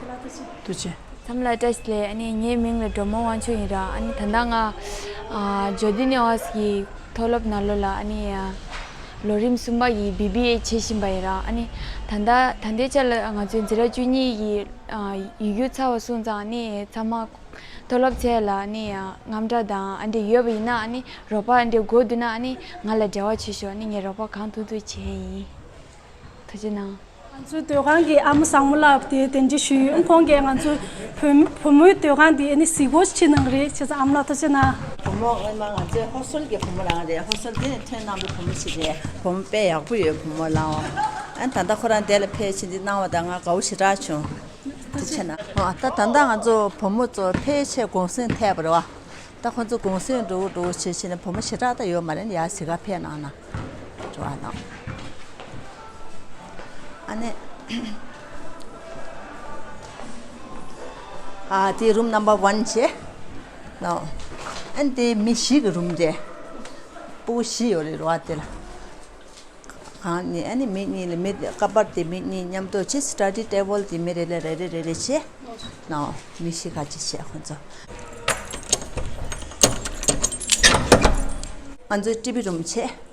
ཐུགས་རྗེ་ཆེ། འཚམས་ལ་བཀྲ་ཤིས་བདེ་ལེགས། ཨ་ནི་ངའི་མིང་ལ་སྒྲོལ་མ་དབང་ཕྱུག་ཡིན་ར། ཨ་ནི་ད་ལྟ་ང་ཨ་ཇོར་ཌན་ནི་ཨོ་ཨེས་ཀྱི་མཐོ་སློབ་ནང་ལོགས་ལ་ཨ་ནི་ཨ་ལོ་རིམ་གསུམ་པ་ཡི་བི་བི་ཨེ་བྱེད་བཞིན་པ་ཡིན་ར། ཨ་ནི་ད་ལྟ་ད་ལྟའི་ཆ་ལ་ང་ཚོའི་འཛིན་གྲྭ་བཅུ་གཉིས་ཀྱི་ཨ་ཡིག་རྒྱུགས་ཚར་བ་སོང་ཙང་ཨ་ནི་ཚང་མ་མཐོ་སློབ་ཚད་ལ་ཨ་ནི་ཨ་དངངས་སྐྲག་དང་ཨ་འདྲ་ཡོད་པ་ཡིན་ན་ཨ་ནི་རོགས་པ་ཨ་འདྲ་དགོས་འདུག་ན་ཨ་ནི་ང་ལ་འབྲེལ་བ་བྱེད་ཤོག་ཨ་ནི་ངས་རོགས་པ་གང་ཐུབ་ཐུབ་བྱེད་ཡིན། ཐུགས་རྗེ་གནང་། ང་ཚོའི་སྡོད་ཁང་གི་ཨ་མ་བཟང་མོ་ལགས་དེ་གདན་འདྲེན་ཞུས་ཡོད། ཁོང་གིས་ང་ཚོའི་བུ་བུ་མོའི་སྡོད་ཁང་དེ་ཨ་ནི་གཟིགས་སྐོར་ཕྱིན་གནང་གི་རེད། བྱས་ཙང་ཨ་མ་ལགས་ཐུགས་རྗེ་གནང་། བུ་མོ་སྔོན་མ་ང་ཚོའི་ཧོ་སི་ཊེལ་གྱི་བུ་མོ་རང་རེད། ཧོ་སི་ཊེལ་དེ་ནས་ཐོན་གནང་བའི་བུ་མོ་ཞིག་རེད། བུ་མོ་དཔེ་ཡག་པོ་ཡོད། བུ་མོ་ལའོ། ཨ་ནི་ད་ལྟ་ཁོ་རང་དེ་ལ་ཕེབས་ཕྱིན་འདི་གནང་བ་དང་ང་དགའ་བོ་ཞེ་དྲག་བྱུང་། ཐུགས་རྗེ་གནང་། ཨ་ད་ད་ལྟ་ང་ཚོ་བུ་མོ་ཚོ་ཕལ་ཆེར་གུང་སེང་ཐེབས་པ་རེད་བ། ད་ཁོ་ཚོ་གུང་སེང་འགྲོ་འགྲོ་བྱེད་བྱེད་ནས་བུ་མོ་ཞེ་དྲག་ད་ཡོད་མ་རེད། ཡར་གཟིགས་གར་ཕེབས་གནང་ན་འགྲོ་བ་དང་། ཨ་ནི་ཨ་དེ་རུམ་ནམ་བར་ཝན་བྱས་ལའོ། ཨ་ནི་དེ་མི་བཞི་གི་རུམ་རེད། སྤུ་གུ་བཞི་ཡོད་རེད་རེད་བ། དེ་ལ། གང་ནི་ཨ་ནི་མི་གཉིས་ལ་མི་ཀ་པར་དེ་མི་གཉིས་མཉམ་དུ་བྱས། སི་ཊ་ཌི་ཊེ་བལ་དེ་མི་རེ་ལ་རེ་རེ་རེ་རེ་བྱས་ནའོ། མི་བཞི་ཁ་ཅིག་བྱས་ཁོ་ཚོ། ང་ཚོའི་ཊི་ཝི་རུམ་བྱས།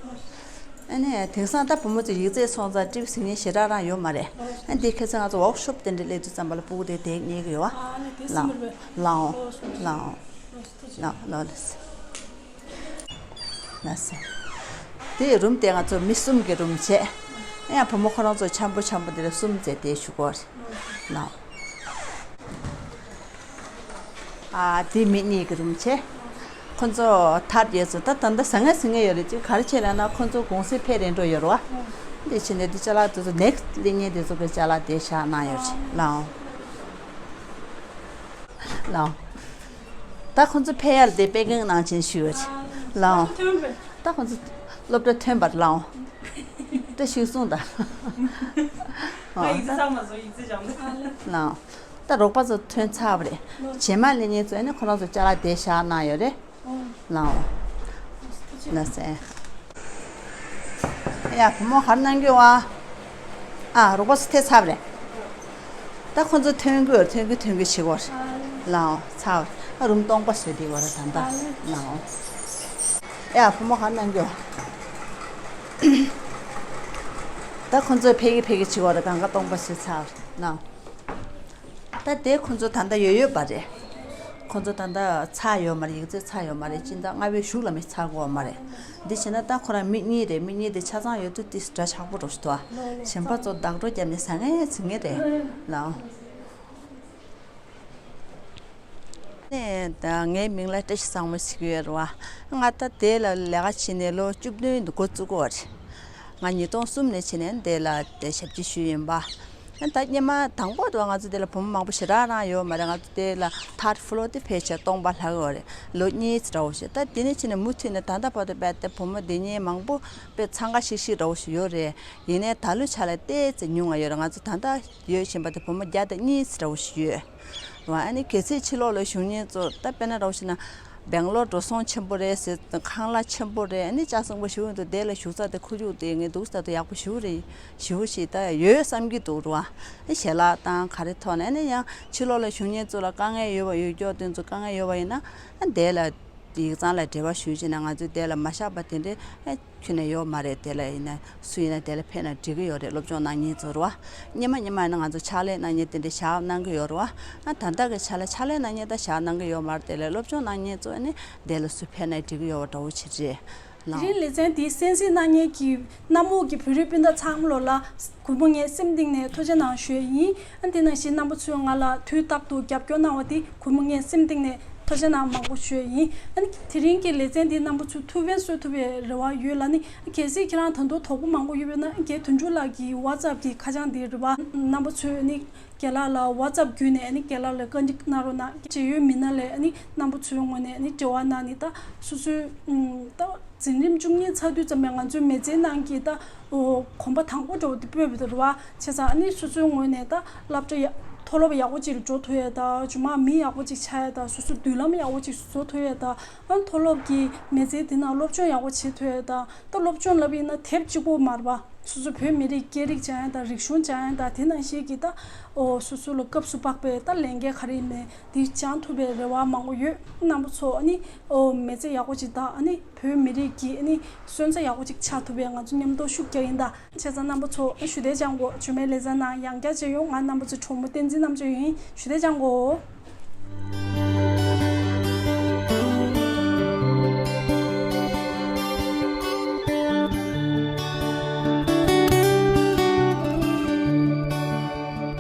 ཨ་ནི་དེང་སང་ད་བུ་མོ་ཚོ་ཡིག་ཚད་སོང་ཙང་ཊི་ཝི་གཟིགས་མཁན་ཞེ་དྲག་རང་ཡོད་མ་རེད། ཨ་ནི་དེ་ཁ་སང་ང་ཚོ་ཝོག་ཤོབ་དེ་འདྲ་སླེབས་དུས་ཙམ་པ་ལ་སྤུ་གུ་དེ་དེ་རྙེད་ཀྱི་ཡོད་བ། ལའོ་ལའོ་ལའོ་ལའོ་ལ། ལགས་སོ། དེ་རུམ་དེ་ང་ཚོ་མི་གསུམ་གྱི་རུམ་བྱས། ཡང་བུ་མོ་ཁོ་རང་ཚོ་འཆམ་པོ་འཆམ་པོ་དེ་ལ་གསུམ་བྱས་དེ་བཞུགས་གོ་ལའོ། ཨ་དེ་མི་གཉིས་ཀྱི་རུམ་བྱས། ཁོ་ཚོ་ཐབ་རྒྱས་སུ་ད་ད་ལྟ་ཟང་ངེ་ཟིང་ངེ་ཡོད་རེད། ཅིག་ག་རེ་བྱས་ལབ་ན་ཁོ་ཚོ་གུང་སེང་ཕེབས་རན་འགྲོ་ཡོད་རེད་བ། འདི་བྱས་ནས་འདི་ཅ་ལག་དེ་ཚོ་ནེག་སི་ཊི་སླེབས་མཁན་དེ་ཚོ་གི་ཅ་ལག་དེ་བཞག་གནང་ཡོད་རེད་ལའོ། ལའོ། ད་ཁོ་ཚོ་ཕེབས་ཡ་ལ་དེ་པེ་ཀིང་གནང་བྱས་ཞུས་པ་རེད་ལའོ། ད་ཁོ་ཚོ་སློབ་གྲྭ་ཐོན་པར་ལའོ། ད་ཞུས་སོང་ད། ཨ་ཡིག་ཚད་ཚང་མ་བཟོ། ཡིག་ཚད་སྦྱང་དང་། ལའོ། ད་རོགས་པ་ཚོ་ཐོན་ཚར་བ་རེད། རྗེས་མ་སླེབས་མཁན་ཚོ་ཨ་ནི་ཁོ་རང་ཚོ་ཅ་ལག་དེ་བཞག་གནང་ཡོད་རེད། ལའོ། ལ་སེ། ཡ་བུ་མོ་ག་རེ་གནང་གི་ཡོད་བ། ཨ་རོགས་པ་ཚོ་ཐོན་ཚར་བ་རེད། ད་ཁོ་ཚོ་ཐོན་གི་ཐོན་གི་ཐོན་གི་བྱེད་གོ་རེད། ལའོ་ཚར་བ་རེད། ཨ་རུམ་སྟོང་པ་བཟོས་བསྡད་ཡོད་རེད་ད་ལྟ། ལའོ། ཡ་བུ་མོ་ག་རེ་གནང་གི་ཡོད། ད་ཁོ་ཚོ་ཕེབས་གི་ཕེབས་གི་བྱེད་གོ་རེད། གང་ག་སྟོང་པ་བཟོས་ཚར་བ་རེད་ལའོ། ད་དེ་ཁོ་ཚོ་ད་ལྟ་ཡོད་ཡོད་པ་རེད། ཁོ་ཚོ་ད་ལྟ་ཚར་ཡོད་མ་རེད། ཡིག་ཚད་ཚར་ཡོད་མ་རེད། སྤྱི་ཟླ་ལྔ་པའི་གཞུག་ལ་མི་ཚར་གོ་མ་རེད། འདི་བྱས་ན་ད་ཁོ་རང་མི་གཉིས་རེད། མི་གཉིས་དེ་ཆ་ཚང་ཡོད་དུས་ཏིས་འདྲ་ཆགས་པོ་འགྲོ་ཞིག་འདུག་ཨ། གཞན་པ་ཚོ་བདག་སྤྲོ་བརྒྱབ་ནས་ཟ་ངེ་ཟིང་ངེ་རེད་ལའོ། ནས་ད་ངའི་མིང་ལ་བཀྲ་ཤིས་བཟང་མོ་ཟེར་གྱི་ཡོད་རེད་བ། ང་ད་དེ་ལ་ལས་ཀ་བྱས་ནས་ལོ་བཅུ་བདུན་འགོ་བཙུགས་ཀྱི་ཡོད་རེད། ང་ཉིས་སྟོང་གསུམ་ནས་བྱས་ནས་དེ་ལ་དེ་ཞབས་ཕྱི་ཞུས་ཡིན་པ། ད་སྔོན་མ་དང་པོ་དུ་ང་ཚོ་དེ་ལ་བུ་མོ་མང་པོ་ཞེ་དྲག་རང་ཡོད་མ་རེད། ང་ཚོ་དེ་ལ་ཐར་ཌི་ཕི་ལོར་དེ་ཕལ་ཆེར་སྟོང་པ་ལྷག་ཡོད་རེད། ལོ་གཉིས་ཙམ་འདྲ་བོ་ཞིག་ད་དེ་ནས་ཕྱིན་ནས་མུ་མཐུད་ནས་ད་ལྟ་བར་དུ་རྦད་དེ་བུ་མོ་སྡོད་མཁན་མང་པོ་དཔེ་འཚང་ཁ་ཤིག་ཤིག་འདྲ་བོ་ཞིག་ཡོད་རེད། ཡིན་ནའི་ད་ལོའི་ཆ་ལ་ཏོག་ཙམ་ཉུང་བ་ཡོད་རེད། ང་ཚོ་ད་ལྟ་ཡོད་བཞིན་པ་དེ་བུ་མོ་བརྒྱ་དང་གཉིས་ཙམ་འདྲ་བོ་ཞིག་ཡོད་རེད། ཨ་ནི་གལ་སྲིད་ཕྱི་ལོགས་ལ་བཞུགས་མཁན་ཚོ་ད་དཔེར་ན་འདྲ་བོ་ཞིག་ན། སྦེང་ལོར་འགྲོ་སོང་ཆེན་པོ་རེད་ཟེར། ཁང་གླ་ཆེན་པོ་རེད། ཨ་ནི་ལྕགས་ཟམ་པ་ཞིག་འདུག་དེ་ལ་བཞུགས་ས་དེ་ཁོར་ཡུག་དེ་ངས་འདུག་ས་དེ་ཡག་པོ་ཞིག་རེད། ཞིག་ཞིག་ད་ཡོད་བསམ་གྱི་འདུག་རེད་བ། ཞལ་ལག་དང་ག་རེ་ཐོག་ནས་ཨ་ནི་ཡང་ཕྱི་ལོགས་ལ་བཞུགས་མཁན་ཚོ་ལ་དཀའ་ངལ་ཡོད་པ་ཡོད་སྐྱོ་དེ་ཚོ་དཀའ་ངལ་ཡོད་པ་ཡིན་ན་ཨ་དེ་ལ་ཡིག་ཚང་ལ་འབྲེལ་བ་ཞུས་བྱས་ན་ང་ཚོས་དེ་ལ་མ་བཞག་པ་དེ་འདྲའི་ཨ་ཁྱོན་ནས་ཡོད་མ་རེད། དེ་ལ་ཡིན་ན་སུ་ཡིན་ན་དེ་ལ་ཕེབས་ན་འགྲིག་གི་ཡོད་རེད། སློབ་སྦྱོང་གནང་མཁན་ཚོ་རེད་བ། སྔོན་མ་སྔོན་མ་ཡིན་ན་ང་ཚོ་ཕྱག་ལས་གནང་མཁན་དེ་འདྲའི་བཞག་གནང་གི་ཡོད་རེད་བ། ཨ་ད་ལྟ་གི་ཆ་ལ་ཕྱག་ལས་གནང་མཁན་ད་བཞག་གནང་གི་ཡོད་མ་རེད། དེ་ལ་སློབ་སྦྱོང་གནང་མཁན་ཚོ་ཨ་ནི་དེ་ལ་སུ་ཕེབས་ན་འགྲིག་གི་ཡོད་པ་འདྲ་བོ་ཅིག་རེད། དེ་རིང་ལེ་ཚན་འདི་གསན་གཟིགས་གནང་མཁན་གྱི་གནམ་འོག་གི་བོད་རིགས་སྤུན་ཟླ་ཚང་མ་ལོ་ལ་གུས་མོ་ངའི་སེམས་གཏིང་ནས་ཐུགས་རྗེ་གནང་ཞུ་ཡས་ཡིན། ཨ་དེ་ནང་བཞིན་རྣམ་པ་ཚོས་ང་ལ་དུས་རྟག་ཏུ་རྒྱབ་སྐྱོར་གནང་བ་དེ་གུས་མོ་ངའི་སེམས་གཏིང་ནས་ཐུགས་རྗེ་གནང་མང་པོ་ཞུ་ཡས་ཡིན། ཨ་ནི་དེ་རིང་གི་ལེ་ཚན་འདི་རྣམ་པ་ཚོས་ཐུགས་ཕན་གསོས་ཐུབ་པའི་རེ་བ་ཡོད་ལ་ནི། གལ་སྲིད་ཁྱེད་རང་ད་དུང་དོགས་པ་མང་པོ་ཡོད་པ་ཡིན་ན་རྒན་དོན་གྲུབ་ལགས་ཀྱི་ཝ་ཙབ་གི་ཁ་བྱང་འདི་རེད་བ། རྣམ་པ་ཚོས་ནི་རྒན་ལགས་ལ་ཝ་ཙབ་བརྒྱུད་ནས་ནི་རྒན་ལགས་ལ་བཀའ་འདྲི་གནང་རོགས་གནང་། མཇལ་ཡོད་མི་སྣ་ལ་ནི་རྣམ་པ་ཚོའི་ངོས་ནས་ནི་འབྲེལ་བ་གནང་ནི། ད་སོ་སོའི་ད་འཛིན་རིམ་བཅུ་གཉིས་ཚར་དུས་ཙམ་པས་ང་ཚོའི་མི་ཚེའི་ནང་གི་ད་གོམ་པ་དང་པོ་འདྲ་བོ་དེ་སྤོས་པ་དེ་རེད་བ། བྱས་ཙང་ཨ་ནི་སོ་སོའི་ངོས་ནས་ད་སློབ་གྲྭ་ཡག་མཐོ་སློབ་ཡག་པོ་ཅིག་ལ་འགྲོ་ཐུབ་ཡས་དང་། རྗེས་མ་མི་ཡག་པོ་ཅིག་ཆགས་ཡས་དང་། སོ་སོ་མདུན་ལམ་ཡག་པོ་ཅིག་བཟོ་ཐུབ་ཡས་དང་། ཨ་མཐོ་སློབ་ཀྱི་མི་ཚེའི་དེ་ནང་སློབ་སྦྱོང་ཡག་པོ་བྱེད་ཐུབ་ཡས་དང་། ད་སློབ་སྦྱོང་ལབ་ཡིན་ན་དེབ་གཅིག་པོ་མ་རེད་པ། སོ་སོ་བོད་མི་རིགས་སྐད་རིགས་སྦྱང་ཡས་དང་། རིག་གཞུང་སྦྱང་ཡས་དང་། དེ་ནང་བཞིན་གྱི་ད་ཨོ་སོ་སོ་ལ་སྐབས་སུ་བབས་པའི་ད་ལས་འགན་ག་རེ་ཡིན་ནའི་དེ་སྦྱང་ཐུབ་པའི་རེ་བ་མང་པོ་ཡོད། རྣམ་པ་ཚོ་ཨ་ནི་ཨོ་མི་ཚེ་ཡག་པོ་ཅིག་དང་། ཨ་ནི་བོད་མི་རིགས་ཀྱི་ཨ་ནི་སོན་རྩ་ཡག་པོ་ཅིག་ཆགས་ཐུབ་པའི་ང་ཚོ་མཉམ་དུ་ཤུགས་རྒྱག་ཡིན་ད། བྱས་ཙང་རྣམ་པ་ཚོ་ཞུ་བདེ་སྦྱང་དགོས། རྗེས་མའི་ལེ་ཚན་ནང་ཡང་བསྐྱར་མཇལ་ཡོང་། ང་རྣམ་པ་ཚོའི་གྲོགས་མོ་བསྟན་འཛིན་རྣམ་དཔྱོད་ཡིན། ཞུ་བདེ་སྦྱང་དགོས།